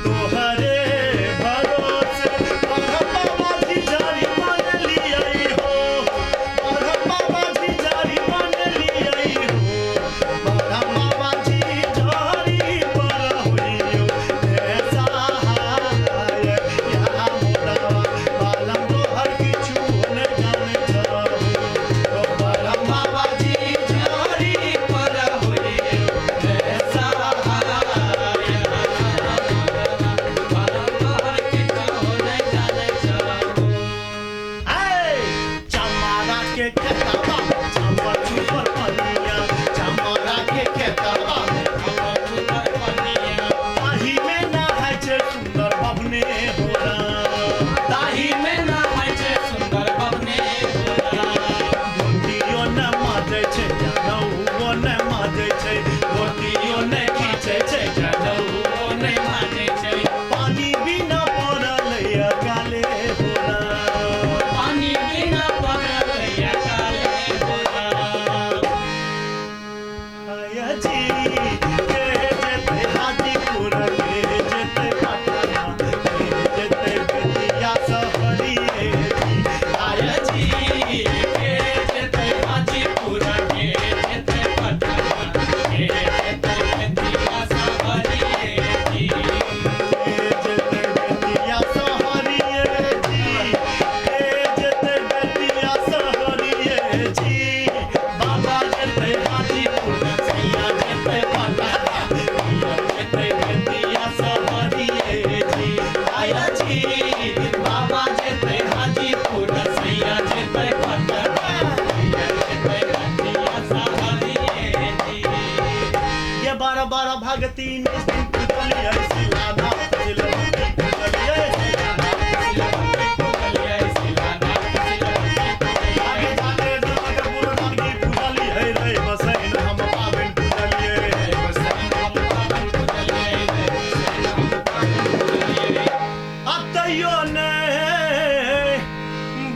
तोहरे भरोसे बाबा जी जारी मान लियाई हो, बाबा जी जारी मान लियाई हो, बाबा जी जारी पर होइयो हे सहाय या मोरवा बालम तोहर किछु न जाने छहो, बाबा जी जारी पर होइयो हे सहाय। चमारा के खेतवा चमर छुपर पनिया, चमारा के खेतवा ताही में नहाय छै सुंदर बभने होरा, ताही में नहाय छै सुंदर बभने होरा, धोतियो न माजै छै जनउओ न माजै छै, धोतियो न खींचै छै जनउओ न माजै छै, पानी बिना पड़ल अकाले होरा, पानी बिना पड़ल अकाले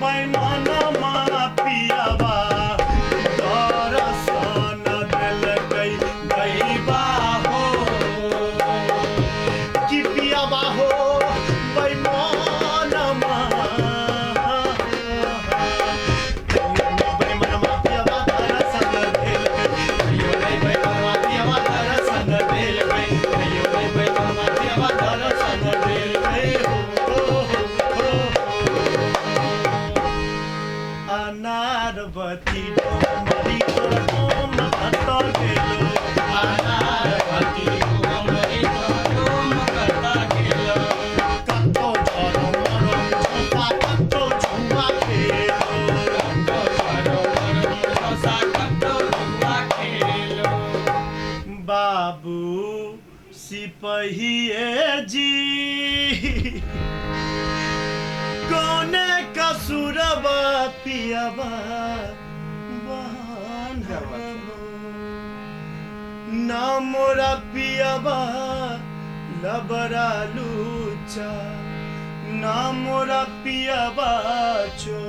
बेईमानमा पियावा दर्शन देलकै दैवा हो कि पियावा हो बेईमानमा बेईमानमा पियावा दर्शन देलकै कहियो रे बेईमानमा पियावा दर्शन देलकै कहियो रे बेईमानमा पियावा दर्शन देलकै हो हो हो। अनारवती डोमरी डोम कत गेलो अनारवती डोमरी डोम कत गेलो कतो झरो मरो झोसा कतो झुआ खेलो कतो झरो मरो झोसा कतो झुआ खेलो। बाबू सिपहिए जी कोने कसुरबा पियाबा ना मोरा पियाबा लबरा लूचा ना मोरा पियाबा चो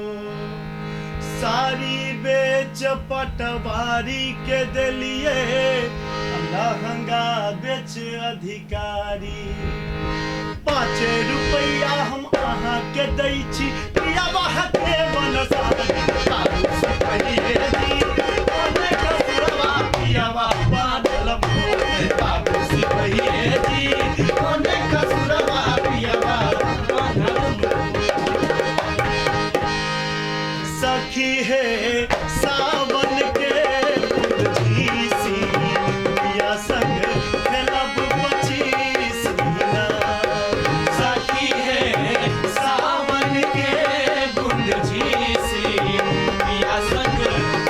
सारी बेच पटवारी के देलिए लहंगा बेच अधिकारी 5 रुपैया हम अहाँ के दै छी पियाबा के बनसारी बाबू सिपहिए जी कोने कसुरबा पियाबा बान्हल मोर बाबू सिपहिए जी कोने कसुरबा पियाबा बान्हल मोर। सखी है सावन के झीसी पिया संग खेलब पचीसीना सखी है सावन के बूंद झीसी पिया संग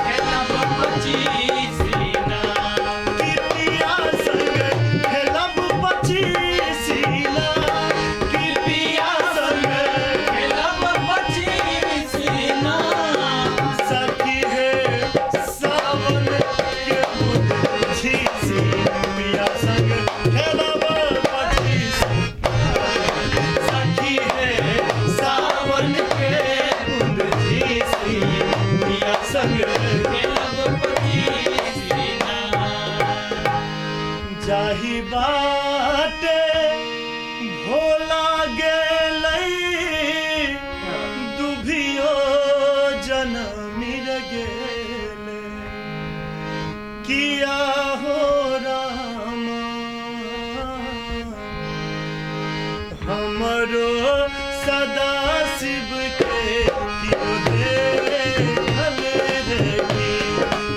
खेलब पचीसीना कि पिया संग खेलब पचीसीना कि पिया संग खेलब पचीसीना। सखी है सावन के बूंद झीसी पिया संग खेलब पचीसीना सखी है सावन के बूंद झीसी पिया संग खेलब पचीसीना। जाही बाटे भोला गेलै दुभियो जनमिर गेलै किया हो राम हमरो सदा शिव के कियो देखल रे की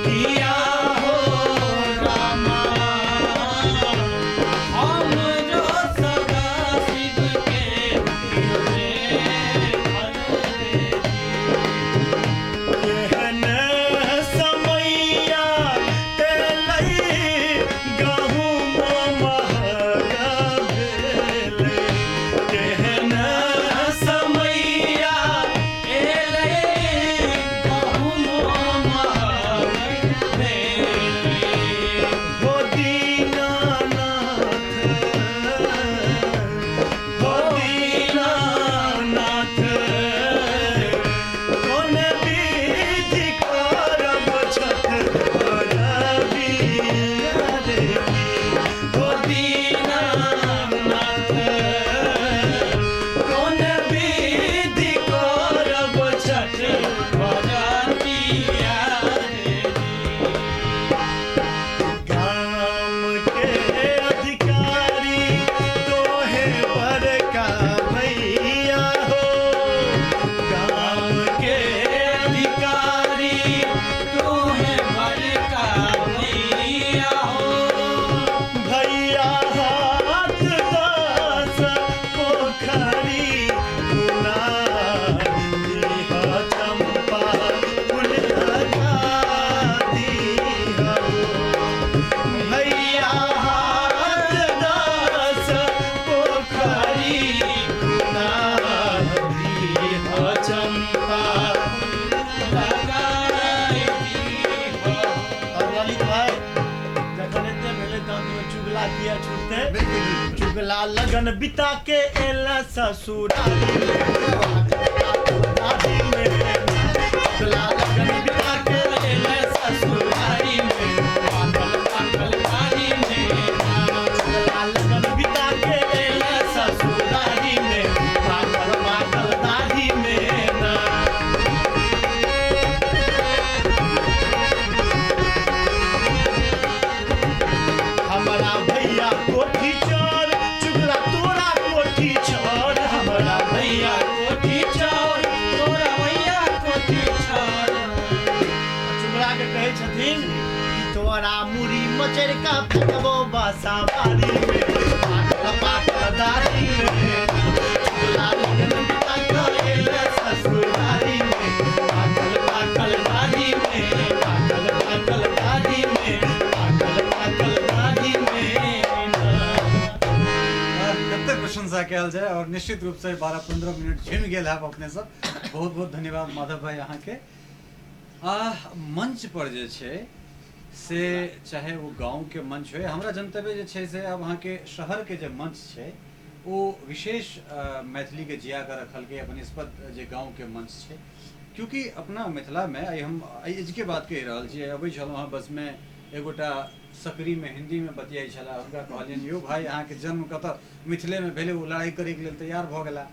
किया हो रामा हमरो सदा शिव के कियो देखल रे। केहन समैया एलै गहुम महग भेलै केहन समैया एलै गहुम महग भेलै। हो दीनानाथ हो दीनानाथ कोन विधि करब छठ परबिया रे की हो दीनानाथ कोन विधि करब छठ परबिया रे। गाम के अधिकारी तोहे बड़का भैया हो गाम के अधिकारी तोहे बड़का भैया हो। भैया हाथ दास पोखरी गुना दीह चंपा फूल लगा दीह भैया हाथ दास पोखरी गुना दीह चंपा लगाई दीह। और ललित भाई जखन एते भेलै तहन ओ चुगला किया छूटतै चुगला लगन बिता के एला ससुराली में। तोरा मुड़ी मचरि कऽ फेकबो बासाबारी में, पाकल पाकल दाढ़ी में। चुगला लगन बिता कऽ एलै ससुरारी में, पाकल पाकल दाढ़ी में, पाकल पाकल दाढ़ी में, पाकल पाकल दाढ़ी में। कतेक प्रशंसा कयल जाय और निश्चित रूप से 12-15 मिनट झुमि गेल हैब अपने सब। बहुत बहुत धन्यवाद माधव भाई अहाँके। आ मंच पर जे छै से चाहे ओ गाँवके मंच होइ, हमरा जनतबे जे छै से आब अहाँके शहरके जे मंच छै ओ विशेष मैथिलीके जिया कऽ रखलकै बनिस्पत जे गाँवके मंच छै। क्योंकि अपना मिथिलामे आइ हम एहिके बात कहि रहल छी, अबै छलहुँ हँ बसमे एगोटा सकरीमे हिन्दीमे बतियाइ छलाह, हुनका कहलियनि यौ भाई अहाँके जन्म कतऽ, मिथिलेमे भेलै, ओ लड़ाइ करैके लेल तैयार भऽ गेला।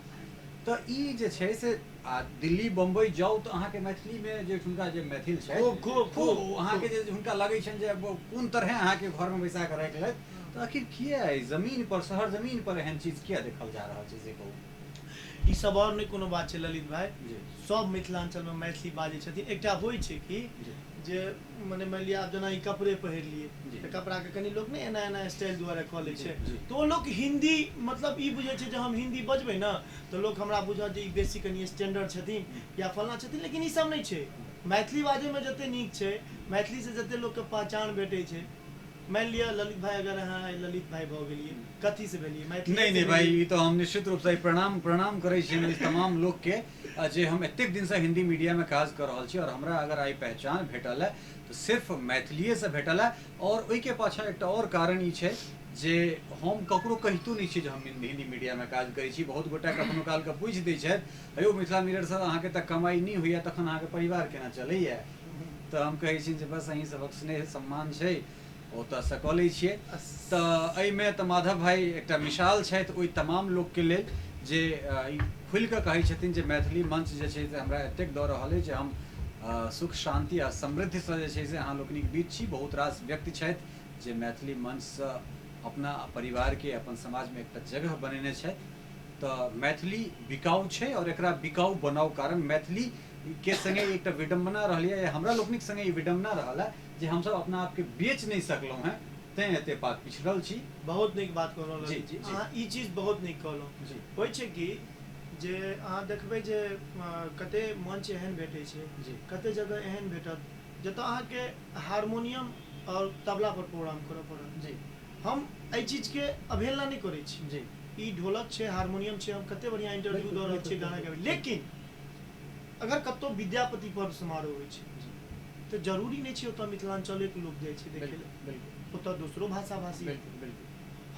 तऽ ई जे छै से आ दिल्ली बम्बई जाउ तऽ अहाँके मैथिलीमे जे हुनका जे मैथिल छै खूब खूब खूब अहाँके जे हुनका लगै छनि जे कोन तरहे अहाँके घरमे बैसा कऽ राखि लेत। तऽ आखिर किया एहि जमीन पर, शहर जमीन पर एहन चीज किया देखल जा रहल छै से कहू। ई सब आओर नहि कोनो बात छै ललित भाई, सब मिथिलांचलमे मैथिली बाजै छथिन। एकटा होइ छै कि जे मने मानि लिअ आब जेना ई कपड़े पहिर लिए तऽ कपड़ाके कनि लोक नहि एना एना स्टाइल दुआरे कऽ लै छै, तऽ ओ लोक हिन्दी मतलब ई बुझै छै जे हम हिन्दी बजबै ने तऽ लोक हमरा बुझत जे ई बेसी कनि स्टैंडर्ड छथिन या फल्लाँ छथिन, लेकिन ई सब नहि छै। मैथिली बाजैमे जते नीक छै, मैथिलीसँ जते लोकके पहचान भेटै छै। मानि लिअ ललित भाई, अगर अहाँ आइ ललित भाई भऽ गेलियै, कथीसँ भेलियै? मैथिली। नहीं नहीं भाई, ई तो हम निश्चित रूप से प्रणाम प्रणाम करै छी हम तमाम लोग के जे हम एतेक दिन से हिंदी मीडिया में काज कर रहल छी और हमरा अगर आइ पहचान भेटल है तऽ सिर्फ मैथिलीए से भेटल है। और ओहिके पाछा एकटा और कारण ई छै जे हम ककरो कहितो नहि छी जे हम हिंदी मीडिया में काज करै छी। बहुत गोटा कखनो काल के पूछि दै छथि, यौ मिथिला मिरर सर अहाँके तऽ कमाइ नहि होइए, तखन अहाँके परिवार केना चलैए? तऽ हम कहै छी जे बस अहीं सबक स्नेह सम्मान छै, ओतऽसँ कऽ लै छियै। तऽ एहिमे तऽ माधव भाई एकटा मिसाल छथि ओहि तमाम लोकके लेल जे ई खुलि कऽ कहै छथिन जे मैथिली मंच जे छै से हमरा एतेक दऽ रहल अछि जे हम सुख शान्ति आ समृद्धिसँ जे छै से अहाँ लोकनिक बीच छी। बहुत रास व्यक्ति छथि जे मैथिली मंचसँ अपना परिवारके अपन समाजमे एकटा जगह बनेने छथि। तऽ मैथिली बिकाउ छै और एकरा बिकाउ बनाउ, कारण मैथिली के संगे एकटा विडम्बना रहल यऽ, हमरा लोकनिक संगे ई विडम्बना रहल है जे हमसब अपना आपके बेच नहि सकलहुँ हेँ, तैं एते बात पिछड़ल छी। बहुत नीक बात कहलहुँ जी, ललित जी, जी। अहाँ ई चीज बहुत नीक कहलहुँ। जी। होइ छै कि जे अहाँ देखबै जे कते मंच एहन भेटै छै, जी। कते जगह एहन भेटत जतऽ अहाँके हारमोनियम और तबला पर प्रोग्राम करऽ पड़त। जी। हम एहि चीजके अवहेलना नहि करै छी। जी। ई ढोलक छै, हारमोनियम छै, हम कते बढ़िआँ इंटरव्यू दऽ रहल छियै, गाना गाबै, लेकिन अगर कतौ विद्यापति पर्व समारोह होइ छै तऽ जरूरी नहि छै ओतऽ मिथिलांचलेके लोक जाइ छै देखै लए, बिल्कुल ओतऽ दोसरो भाषा भाषी। बिल्कुल बिल्कुल।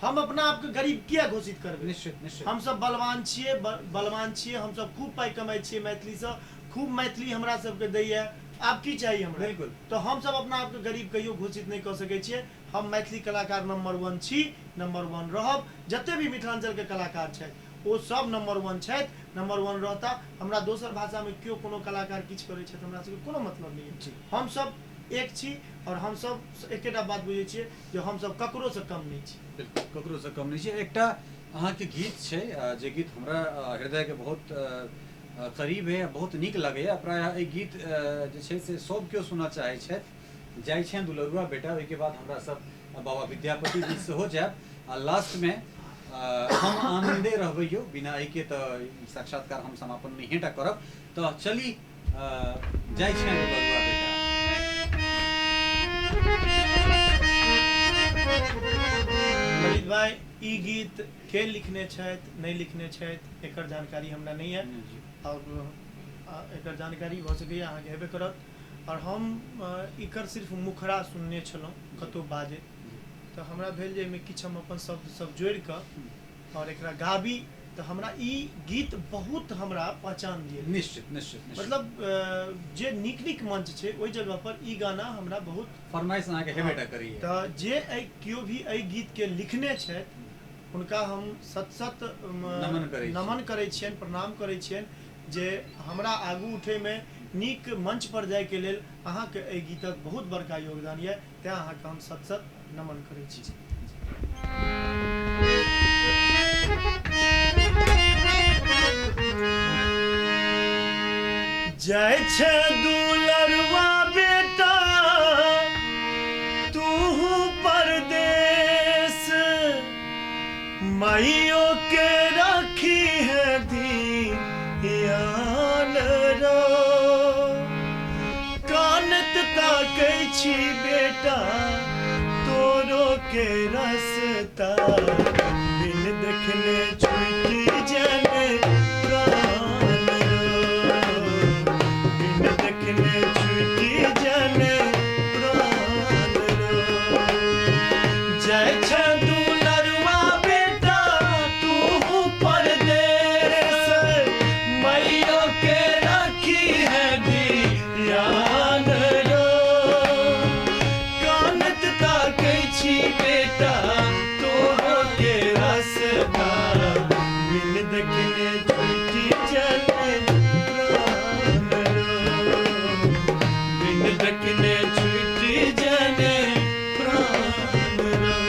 हम अपना आपके गरीब किया घोषित करबै? निश्चित निश्चित। हमसब बलवान छियै, बलवान छियै, हमसब खूब पाइ कमाइ छियै मैथिलीसँ, खूब मैथिली हमरा सबके दैया, आब की चाही हमरा? बिल्कुल। तऽ हमसब अपना आपके गरीब कहियो घोषित नहि कऽ सकै छियै। हम मैथिली कलाकार नंबर 1 छी, नंबर 1 रहब। जते भी मिथिलांचलके कलाकार छथि ओ सब नंबर 1 छथि, नंबर 1 रहता। हमरा दोसर भाषामे केओ कोनो कलाकार किछु करै छथि हमरा सबके कोनो मतलब नहि जी। है। हमसब एक छी और हमसब एकेटा बात बुझै छियै जे हमसब ककरोसँ कम नहि छी। बिल्कुल, ककरोसँ कम नहि छी। एकटा अहाँके गीत छै जे गीत हमरा हृदयके बहुत करीब है, बहुत नीक लगैए। प्रायः एहि गीत जे छै से सब केओ सुनऽ चाहै छथि। जाइ छनि दुलरुआ बेटा, ओहिके बाद हमरा सब बाबा विद्यापति जी सेहो जायब आ लास्टमे हम आनन्दे रहबै यौ, बिना एहिके तऽ साक्षात्कार हम समापन नहिए टा करब। तऽ चली जाइ छनि दुलरुआ बेटा। ललित भाई, ई गीत के लिखने छथि नहि लिखने छथि एकर जानकारी हमरा नहि है और एकर जानकारी भऽ सकैए अहाँके हेबे करत। और हम एकर सिर्फ मुखड़ा सुनने छलहुँ कतहु बाजैत, तऽ हमरा भेल जे एहिमे किछु हम अपन शब्द सब जोड़ि कऽ और एकरा गाबी, तऽ हमरा ई गीत बहुत हमरा पहचान दिए। निश्चित निश्चित निश्चित। मतलब जे नीक नीक मंच छै ओहि जगह पर ई गाना हमरा बहुत फरमाइश अहाँके हेबे टा करैए। तऽ जे एहि केओ भी एहि गीतके लिखने छथि हुनका हम सत सत नमन करै छी। नमन करै छियनि, प्रणाम करै छियनि जे हमरा आगू उठैमे नीक मंच पर जाइके लेल अहाँके एहि गीतक बहुत बड़का योगदान यऽ, तैँ अहाँके हम सत सत नमन करै छी। जाइ छै दुलरुआ बेटा तू माइयों के राखी है धियान रो। कानत ताकै छी बेटा तोरो के रास्ता, बिन देखने छूटी जाने प्राण रो, बिन देखने छूटी जाने प्राण रो। जय छ दुलरुआ बेटा तू परदेस, मैयो के राखी है धियान रो। कानत ताकै छी बेटा तोरो के रास्ता, बिन देखने छूटी जाने प्राण रो, बिन देखने छूटी जाने प्राण रो।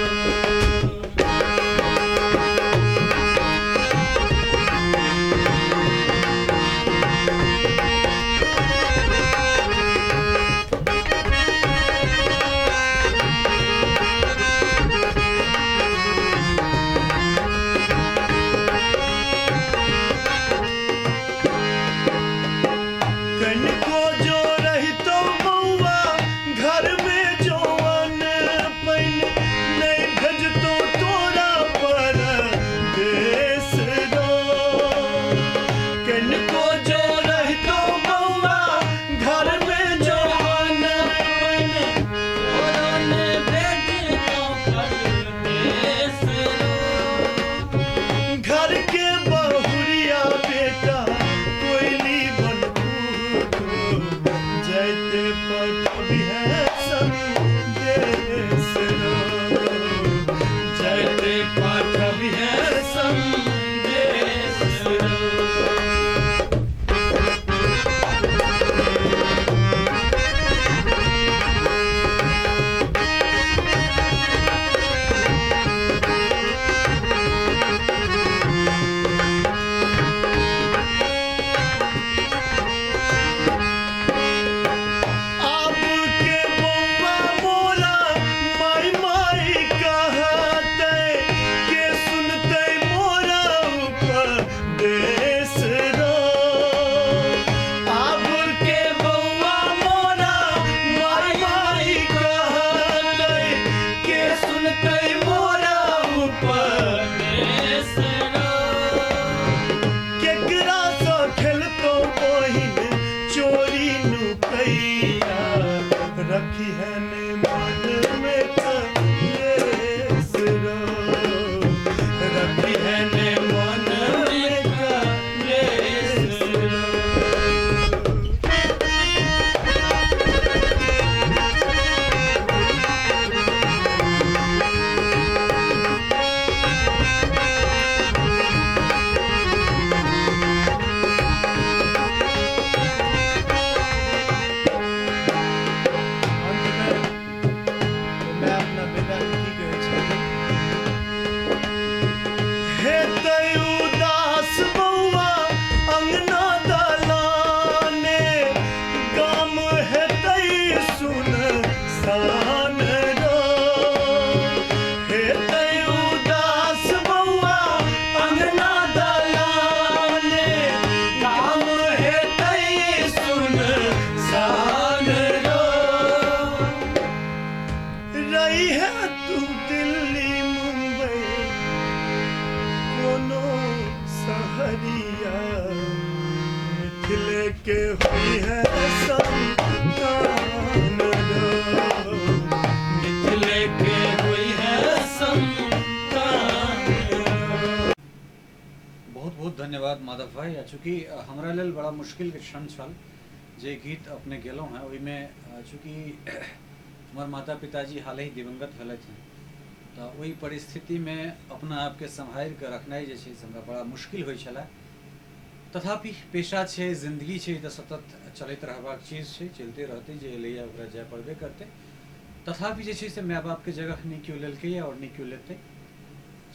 कनको जो रहितो बौआ घर में जौवन पैन, नहीं भेजतो तोरा पर देश रो। कनको जो रहितो बौआ घर में जौवन पैन, तोरा ने भेजतो परदेस रो। घर के बहुरिया बेटा कोयली बन जैते पठबी है संदेश रो, जैते पठबी है संदेश रो। आब के बौआ मोरा माई माई कहतै, के सुनतै मोरा उपदेश रो। आब के बौआ मोरा माई माई कहतै, के सुनतै मोरा उपदेश परदेस रो। केकरा सँ खेलतो बहिन चोरी नुकैया, रखी है ने मन में कलेस रो, रखी है ने मन में कलेस रो। अंतमे मैं अपना बेटा के की कहै छथिन? हेतै उदास बौआ अंगना दलाने, गाम हेतै सुनसान रो। हेतै उदास बौआ अंगना दलाने, गाम हेतै सुनसान रो। रही है तू दिल्ली मुंबई कोनो सहरिया, मिथिले के हुई है संतान रो, मिथिले के हुई है संतान रो। बहुत बहुत धन्यवाद माधव भाई। आ चूँकि हमरा लेल बड़ा मुश्किल के क्षण छल जे गीत अपने गेलहुँ हेँ, ओहिमे चूँकि हमर माता पिताजी हाल ही दिवंगत भेलथि हेँ, तऽ ओहि परिस्थितिमे अपना आपके सम्हारि कऽ रखनाइ जे छै से हमरा बड़ा मुश्किल होइ छलै। तथापि पेशा छै, जिन्दगी छै, तऽ सतत चलैत रहबाक चीज छै, चलिते रहतै, जे एलैए ओकरा जाय पड़बे करतै। तथापि जे छै से माय बापके जगह नहि केओ लेलकैए आओर नहि केओ लेतै।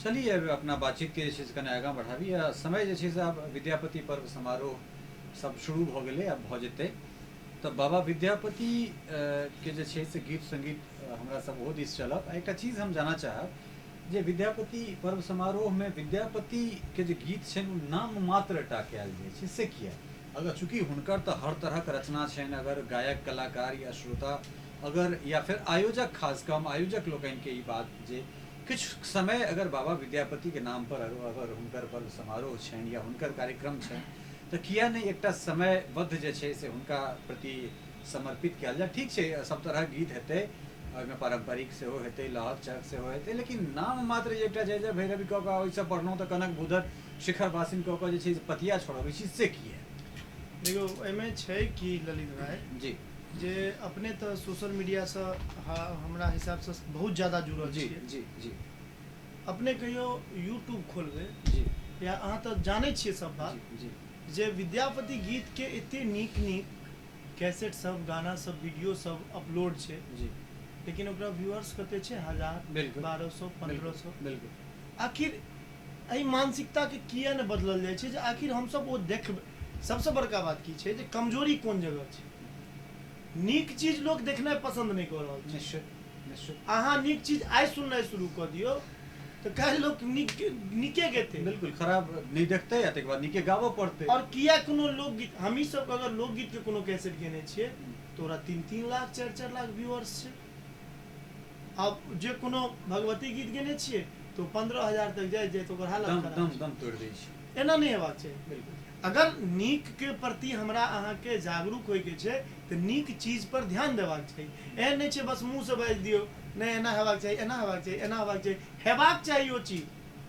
चलिए अब अपना बातचीतके जे छै से कने आगाँ बढ़ाबी। आ समय जे छै से आब विद्यापति पर्व समारोह सब शुरू भऽ गेलै, आब भऽ जेतै। तऽ बाबा विद्यापति के जे छै से गीत सङ्गीत हमरा सब ओहो दिस चलब। आ एकटा चीज हम जानऽ चाहब जे विद्यापति पर्व समारोहमे विद्यापतिके जे गीत छनि ओ नाम मात्र टा कयल जाइ छै, से किया? अगर चूँकि हुनकर तऽ हर तरहक रचना छनि, अगर गायक कलाकार या श्रोता अगर या फेर आयोजक, खास कऽ हम आयोजक लोकनिके ई बात जे किछु समय अगर बाबा विद्यापतिके नामपर अगर हुनकर पर्व समारोह छनि या हुनकर कार्यक्रम छनि तऽ किया नहि एकटा समयबद्ध जे छै से हुनका प्रति समर्पित कयल जाय। ठीक छै, सब तरहक गीत हेतै, ओहिमे पारम्परिक सेहो हेतै, लहक चहक सेहो हेतै, लेकिन नाम मात्र जे एकटा जय जय भैरवी कऽ कऽ ओहिसँ बढ़लहुँ तऽ कनक भूधर शिखर वासिन कऽ कऽ जे छै से पतिया छोड़बै छी, से किया? देखियौ, एहिमे छै कि ललित भाइ जी जे अपने तऽ सोशल मीडियासँ हमरा हिसाबसँ बहुत ज्यादा जुड़ल जी छियै। जी जी अपने कहियो यूट्यूब खोलबै जी या अहाँ तऽ जानै छियै सब बात जी जी जे विद्यापति गीतके एते नीक नीक कैसेट सब, गाना सब, वीडियो सब अपलोड छै, जी लेकिन ओकरा व्यूअर्स कते छै? 1000, बिल्कुल। 1200, 1500। बिल्कुल। आखिर एहि मानसिकताके किया नहि बदलल जाइ छै जे आखिर हमसब ओ देखबै? सबसँ बड़का बात की छै जे कमजोरी कोन जगह छै? नीक चीज लोक देखनाइ पसन्द नहि कऽ रहल छै। निश्चित निश्चित। अहाँ नीक चीज आइ सुननाइ शुरू कऽ दियौ तऽ काल्हि लोक नीक नीके गेतै। बिल्कुल, खराब नहि देखतै आ ताहिके बाद नीके गाबऽ पड़तै। आओर किया कोनो लोकगीत, हमही सब अगर लोकगीतके कोनो कैसेट गेने छियै तऽ ओकरा 3-3 लाख 4-4 लाख व्यूअर्स छै। आब जे कोनो भगवती गीत गेने छियै तऽ 15,000 तक जाइत जाइत ओकर हालत दम खराब दम छै। दम तोड़ि दै छै। एना नहि हेबाक चाही। बिल्कुल। अगर नीक के प्रति हमरा अहाँके जागरूक होइके छै तऽ नीक चीज पर ध्यान देबाक चाही। एहन नहि छै बस मुँहसँ बाजि दियौ, नहि एना हेबाक चाही, एना हेबाक चाही, एना हेबाक चाही। हेबाक चाही ओ चीज,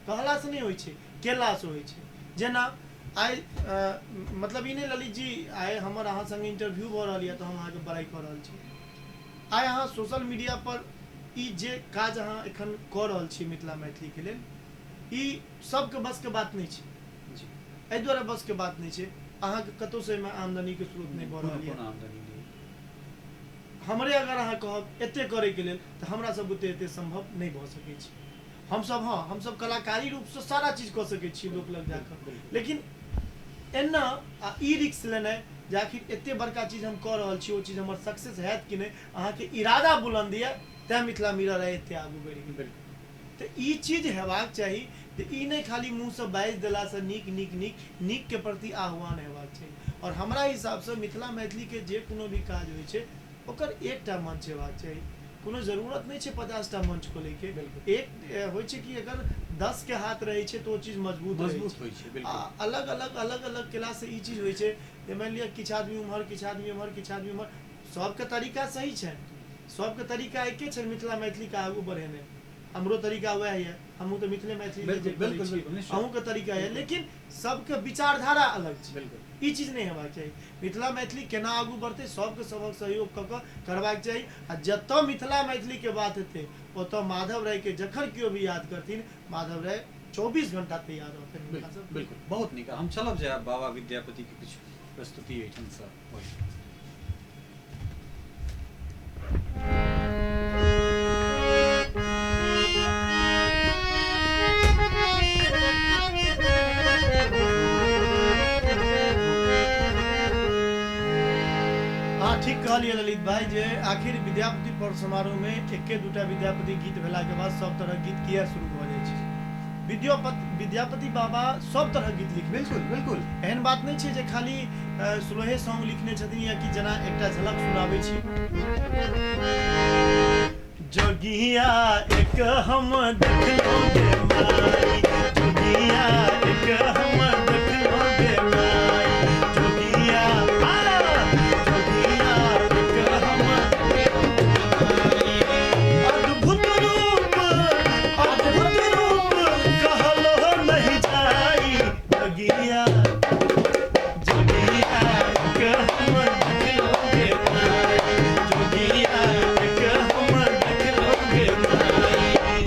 कहलासँ नहि होइ छै, केलासँ होइ छै। जेना आइ मतलब ई नहि ललित जी, आइ हमर अहाँ संगे इंटरव्यू भऽ रहल यऽ तऽ हम अहाँके बड़ाइ कऽ रहल छी। आइ अहाँ सोशल मीडिया पर ई जे काज अहाँ एखन कऽ रहल छी मिथिला मैथिलीके लेल, ई सबके बसके बात नहि छै। जी। एहि दुआरे बसके बात नहि छै, अहाँके कतहुसँ एहिमे आमदनीके स्रोत नहि भऽ कोनो रहल यऽ। कोनो आमदनी नहि। हमरे अगर अहाँ कहब एते करैके लेल तऽ हमरा सब बुते एते सम्भव नहि भऽ सकै छै। हमसब हँ, हमसब कलाकारी रूपसँ सारा चीज कऽ सकै छी लोक लग जाकऽ, बिल्कुल। लेकिन एना आ ई रिस्क लेनाइ जे आखिर एते बड़का चीज हम कऽ रहल छी, ओ चीज हमर सक्सेस हैत कि नहि, अहाँके इरादा बुलन्द यऽ तैँ मिथिला मिरर आइ एते आगू बढ़ि गेल। बिल्कुल। तऽ ई चीज हेबाक चाही जे ई नहि खाली मुँहसँ बाजि देलासँ नीक नीक नीक नीकके प्रति आह्वान हेबाक चाही। आओर हमरा हिसाबसँ मिथिला मैथिलीके जे कोनो भी काज होइ छै ओकर एकटा मंच हेबाक चाही। कोनो जरूरत नहि छै 50टा मंच खोलैके। बिल्कुल। एक होइ छै कि अगर 10 के हाथ रहै छै तऽ ओ चीज मजबूत रहै मजबूत छै। होइ छै। आ बिल्कुल। अलग अलग अलग अलग केलासँ ई चीज होइ छै जे मानि लिअ किछु आदमी उम्हर, किछु आदमी उम्हर, किछु आदमी उम्हर, सबके तरीका सही छनि, सबके तरीका एके छनि मिथिला मैथिलीके आगू बढ़ेनाइ। हमरो तरीका वएह यऽ, हमहूँ तऽ मिथिले मैथिली बिल्कुल जे करै बिल्कुल छी, बिल्कुल निश्चित। अहूँके तरीका यऽ, बिल्कुल। लेकिन सबके विचारधारा अलग छै। बिल्कुल। ई चीज नहि हेबाक चाही। मिथिला मैथिली केना आगू बढ़तै सबके सबक सहयोग कऽ कऽ करबाक चाही। आ जतऽ मिथिला मैथिलीके बात हेतै ओतऽ माधव रायके जखन केओ भी याद करथिन, माधव राय 24 घंटा तैयार रहथिन हुनका बिल्कुल सब। बिल्कुल, बहुत नीक। हम चलब जे आब बाबा विद्यापति के किछु प्रस्तुति एहिठामसँ होइ। हाँ, ठीक कहलियै ललित भाई जे आखिर विद्यापति पर्व समारोहमे एके दूटा विद्यापति गीत भेलाके बाद सब तरहक गीत किया शुरू भऽ जाइ छै? विद्यापति बाबा सब तरहक गीत लिखने बिल्कुल बिल्कुल। एहन बात नहि छै जे खाली स्लोहे सॉन्ग लिखने छथिन या कि जेना एकटा झलक सुनाबै छी। जोगिया एक हम देखलहुँ गे माई, जोगिया एक हम देखलहुँ गे माई, जोगिया आ जोगिया एक हम अद्भुत रूप, अद्भुत रूप कहलो नहीं जाई, जोगिया जोगिया एक हम देखलहुँ गे माई, जोगिया एक हम देखलहुँ गे माई।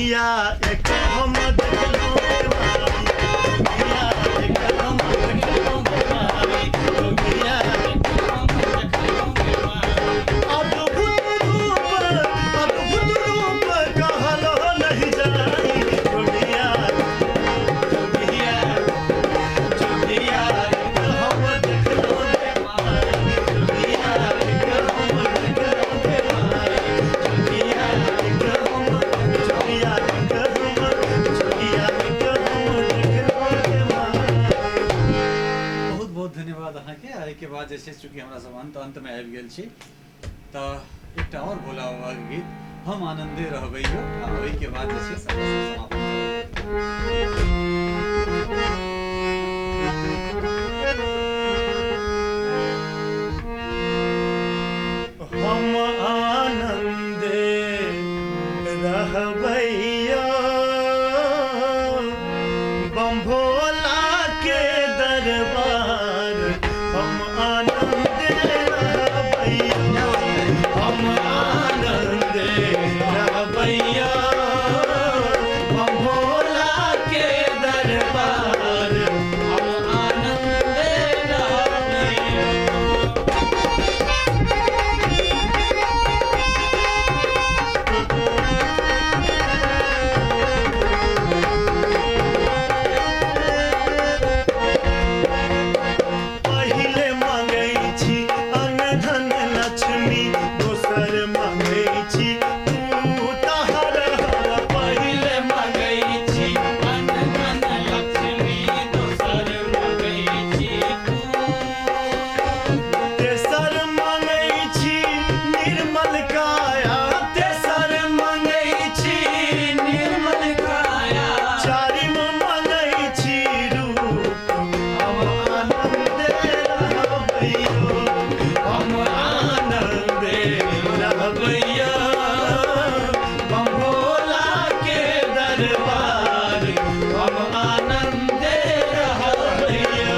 जोगिया एक हम देखलहुँ गे माई, जोगिया एक हम देखलहुँ गे माई, जोगिया एक हम देखलहुँ गे माई। अद्भुत रूप, अद्भुत रूप कहलो नहीं जाई, जोगिया जोगिया जोगिया एक हम देखलहुँ गे माई, जोगिया एक हम देखलहुँ गे माई, जोगिया एक हम, जोगिया एक हम, जोगिया एक हम देखलहुँ गे माई। बहुत बहुत धन्यवाद अहाँके। आ एहिके बाद जे छै चूँकि हमरा सब अंत अंत मे आबि गेल छी तऽ एकटा आओर भोला बाबाके गीत हम आनन्दे रहबैयो, आ ओहिके बाद जे छै से हमरा सब समापन करब। हम आनन्दे रहबैया बम भोला के दरबार, हम आनन्दे रहबैया, हम आनन्दे रहबैया बम भोला के दरबार, हम आनन्दे रहबैया। पहिले मांगै छी अन्न धन लक्ष्मी, दोसर मांगै छी तू तहर हर। पहिले मांगै छी अन्न धन लक्ष्मी, दोसर मांगै छी तू। तेसर मांगै छी निर्मल काया, तेसर मांगै छी निर्मल काया, चारिम मांगै छी रूप, हम आनन्दे रहबैयो, हम आनन्दे रहबैया बम भोला के दरबार, हम आनन्दे रहबैया।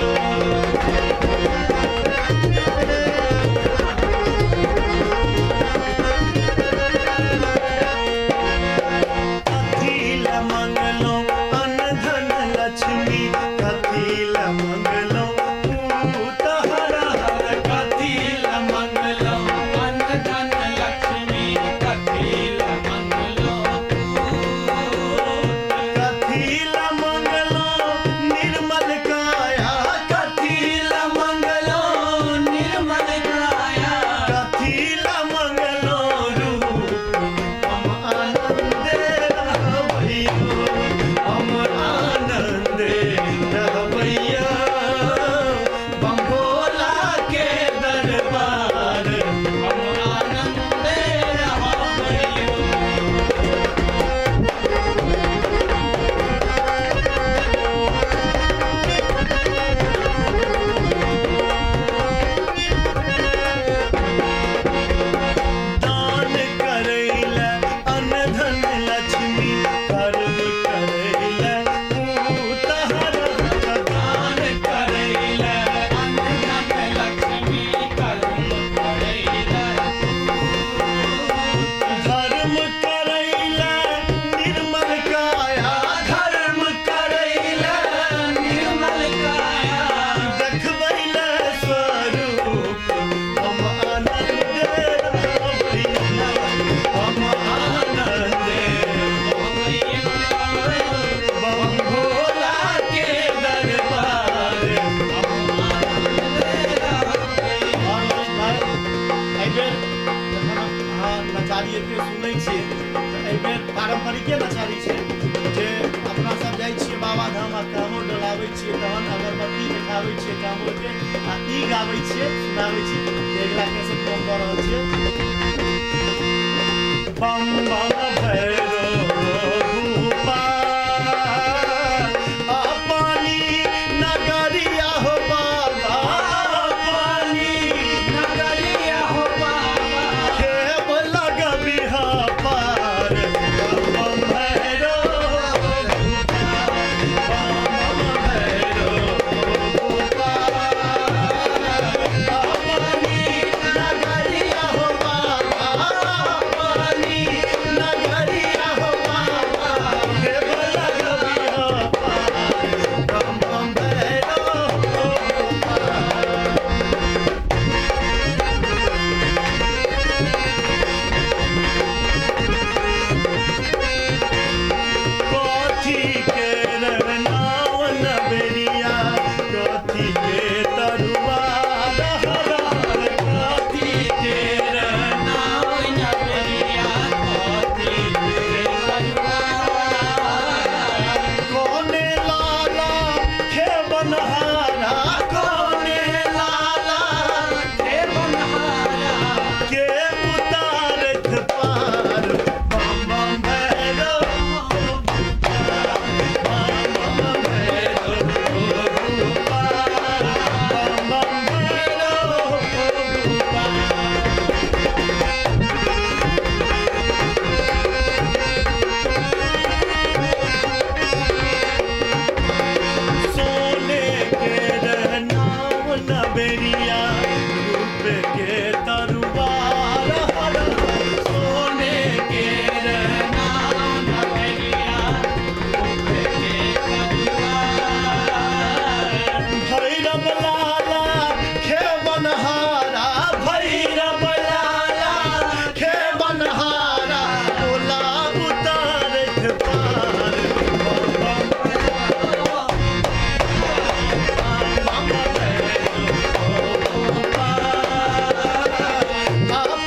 कथी लए मंगलौं अन्न धन लक्ष्मी, कथी लए मंगलौं पूत हर हर, कथी लए मंगलौं अन्न धन लक्ष्मी, कथी लए मंगलौं पूत। कथी लए मंगलौं निर्मल काया, कथी लए मंगलौं निर्मल काया, कथी लए मंगलौं रूप, हम आनन्दे रहबैयो, हम आनन्दे रहबैया बम भोला के दरबार, हम आनन्दे रहबैया। दान करैले अन्न धन लक्ष्मी, कर्म करैले पूत हर हर। दान करैले अन्न धन लक्ष्मी, कर्म करैले धर्म करैले निर्मल काया, धर्म करैले निर्मल काया, देखबैले स्वरूप, हम आनन्दे रहबैया, हम आनन्दे रहबैया बम भोला के दरबार, हम आनन्दे रहबैया। और ललित भाई, एहिबेर जखन अहाँ नचारी एते सुनै छियै तऽ एहिबेर पारम्परिके नचारी छै जे अपना सब जाइ छियै बाबाधाम आ कामोर डोलाबै छियै, तहन अगरबत्ती देखाबै छियै कामोरके आ ई गाबै छियै, सुनाबै छियै। तऽ अगिला कैसेट हम दऽ रहल छियै। बम बम भैरो भूपाल, अपनी नगरिया हो बाबा, पानी नगरिया हो बाबा, खेब लगबिहा पार, बम भैरो भूपाल, बम भैरो भूपाल, अपनी नगरिया हो बाबा, अपनी नगरिया तरुवार हर हर सोने के भैरव लाला खेवनहारा भैरव लाला खेवनहारा ओला उतारथ पार बम बम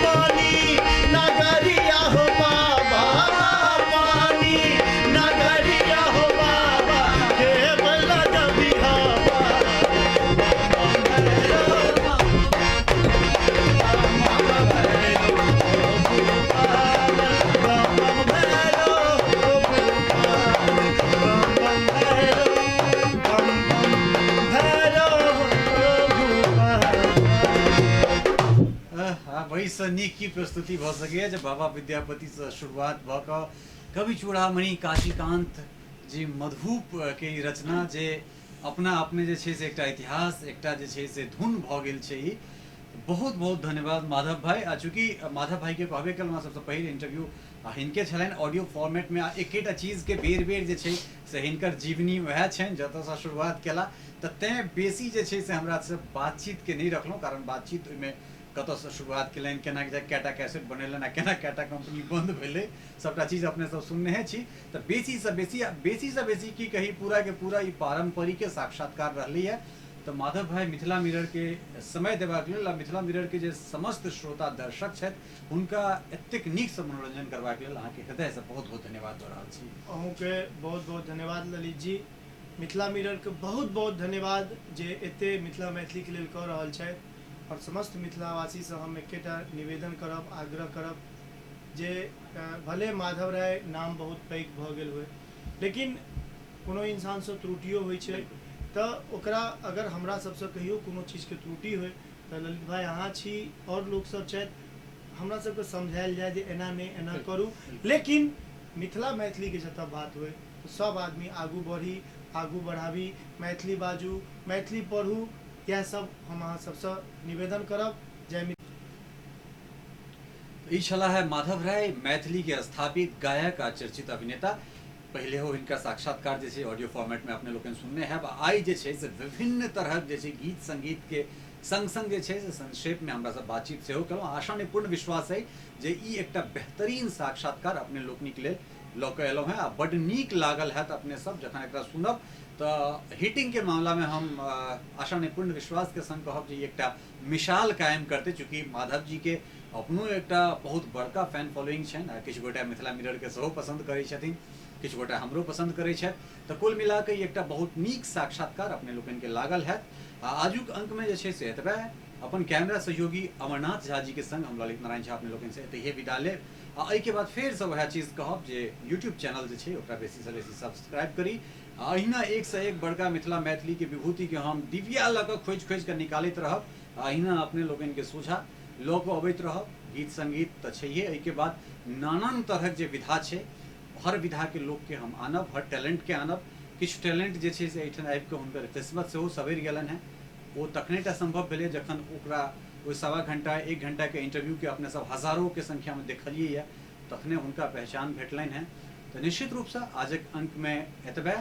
पानी नगरिया हो बाबा पानी नगरिया हो बाबा केवल बिहावा वहीसँ नीक की प्रस्तुति भऽ सकैए जे बाबा विद्यापतिसँ शुरुआत भऽ कऽ कवि चूड़ामणि काशीकान्त जी मधुप के ई रचना जे अपना आपमे जे छै से एकटा इतिहास, एकटा जे छै से धुन भऽ गेल छै ई। बहुत बहुत धन्यवाद माधव भाई। आ चूँकि माधव भाई के कहबे केलहुँ सबसँ पहिल इंटरव्यू आ हिनके छलनि ऑडियो फॉर्मेटमे, आ एकेटा चीजके बेर बेर जे छै से हिनकर जीवनी वएह छनि जतऽसँ शुरुआत केला, तऽ तेँ बेसी जे छै से हमरा से बातचीतके नहि रखलहुँ, कारण बातचीत ओहिमे कतऽसँ शुरुआत केलनि, केना कएटा कैसेट बनेलनि आ केना कएटा कंपनी बंद भेलै, सबटा चीज अपने सब सुनने छी। तऽ बेसीसँ बेसी की कही, पूरा के पूरा ई पारम्परिके साक्षात्कार रहलैए। तऽ माधव भाई मिथिला मिरर के समय देबाक लेल आ मिथिला मिरर के जे समस्त श्रोता दर्शक छथि हुनका एतेक नीकसँ मनोरंजन करबाक लेल अहाँके हृदयसँ बहुत बहुत धन्यवाद दऽ रहल छी। अहूँके बहुत बहुत धन्यवाद ललित जी। मिथिला मिररके बहुत बहुत धन्यवाद जे एते मिथिला मैथिलीके लेल कऽ रहल छथि। और समस्त मिथिलावासीसँ हम एकेटा निवेदन करब, आग्रह करब जे भले माधव राय नाम बहुत पैघ भऽ गेल होय, लेकिन कोनो इंसानसँ त्रुटियो होइ छै, तऽ ओकरा अगर हमरा सबसँ कहियो कोनो चीजके त्रुटि होय तऽ ललित भाई अहाँ छी और लोकसब छथि, हमरा सबके समझायल जाय जे एना नहि एना करू। लेकिन मिथिला मैथिलीके जतऽ बात होय तऽ सब आदमी आगू बढ़ी, आगू बढ़ाबी, मैथिली बाजू, मैथिली पढ़ू, इएह सब हम अहाँ सबसँ निवेदन करब। जय मिथिला। ई छला है माधव राय, मैथिली के स्थापित गायक आ चर्चित अभिनेता। पहिले हो हिनका साक्षात्कार जे छै ऑडियो फॉर्मेट में अपने लोकनि सुनने हैब। आइ जे छै से विभिन्न तरहक जे छै गीत संगीत के संग संग जे छै से संक्षेप में हमरा सब बातचीत सेहो केलहुँ। आशा नहि पूर्ण विश्वास है जे ई एकटा बेहतरीन साक्षात्कार अपने लोकनिक लेल लऽ कऽ एलहुँ हेँ आ बड्ड नीक लागल हैत अपने सब जखन एकरा सुनब। तऽ हिटिंग के मामला में हम आशा नहि पूर्ण विश्वास के संग कहब जे ई एकटा मिसाल कायम करतै। चूँकि माधव जी के अपनो एकटा बहुत बड़का फैन फॉलोइंग छनि आ किछु गोटा मिथिला मिरर के सेहो पसंद करै छथिन, किछु गोटा हमरो पसंद करै छथि। तऽ कुल मिला कऽ ई एकटा बहुत नीक साक्षात्कार अपने लोकनिके लागल हैत। आ आजुक अंकमे जे छै से एतबे। अपन कैमरा सहयोगी अमरनाथ झा जी के संग हम ललित नारायण झा अपने लोकनिसँ एतहिए विदा लेब। आ एहिके बाद फेरसँ वएह चीज कहब जे यूट्यूब चैनल जे छै ओकरा बेसीसँ बेसी सब्सक्राइब करी। आ अहिना एकसँ एक बड़का मिथिला मैथिलीके विभूतिके हम डिबिया लऽ कऽ खोजि खोजि कऽ निकालैत रहब आ अहिना अपने लोकनिके सोझा लऽ कऽ अबैत रहब। गीत संगीत तऽ छैहे, एहिके बाद नानान तरहक जे विधा छै हर विधाके लोकके हम आनब, हर टैलेंटके आनब। किछु टैलेंट जे छै से एहिठाम आबिकऽ हुनकर किस्मत सेहो सवरि गेलनि हेँ। ओ तखने टा सम्भव भेलै जखन ओकरा ओहि 1.25 घंटा 1 घंटाके इंटरव्यूके अपने सब हजारोके संख्यामे देखलियै यऽ, तखने हुनका पहचान भेटलनि हेँ। तऽ निश्चित रूपसँ आजक अंकमे एतबे।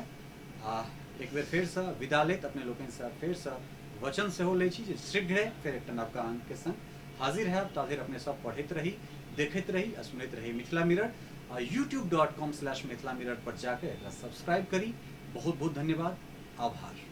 आ एक बेर फेरसँ विदा लैत अपने लोकनिसँ फेरसँ वचन सेहो लै छी जे शीघ्रे फेर एकटा नवका अंकके संग हाजिर हैब। ताधरि अपने सब पढ़ैत रही, देखैत रही आ सुनैत रही मिथिला मिरर। आ youtube.com/mithilamirror पर जाके एकरा सब्सक्राइब करी। बहुत बहुत धन्यवाद, आभार।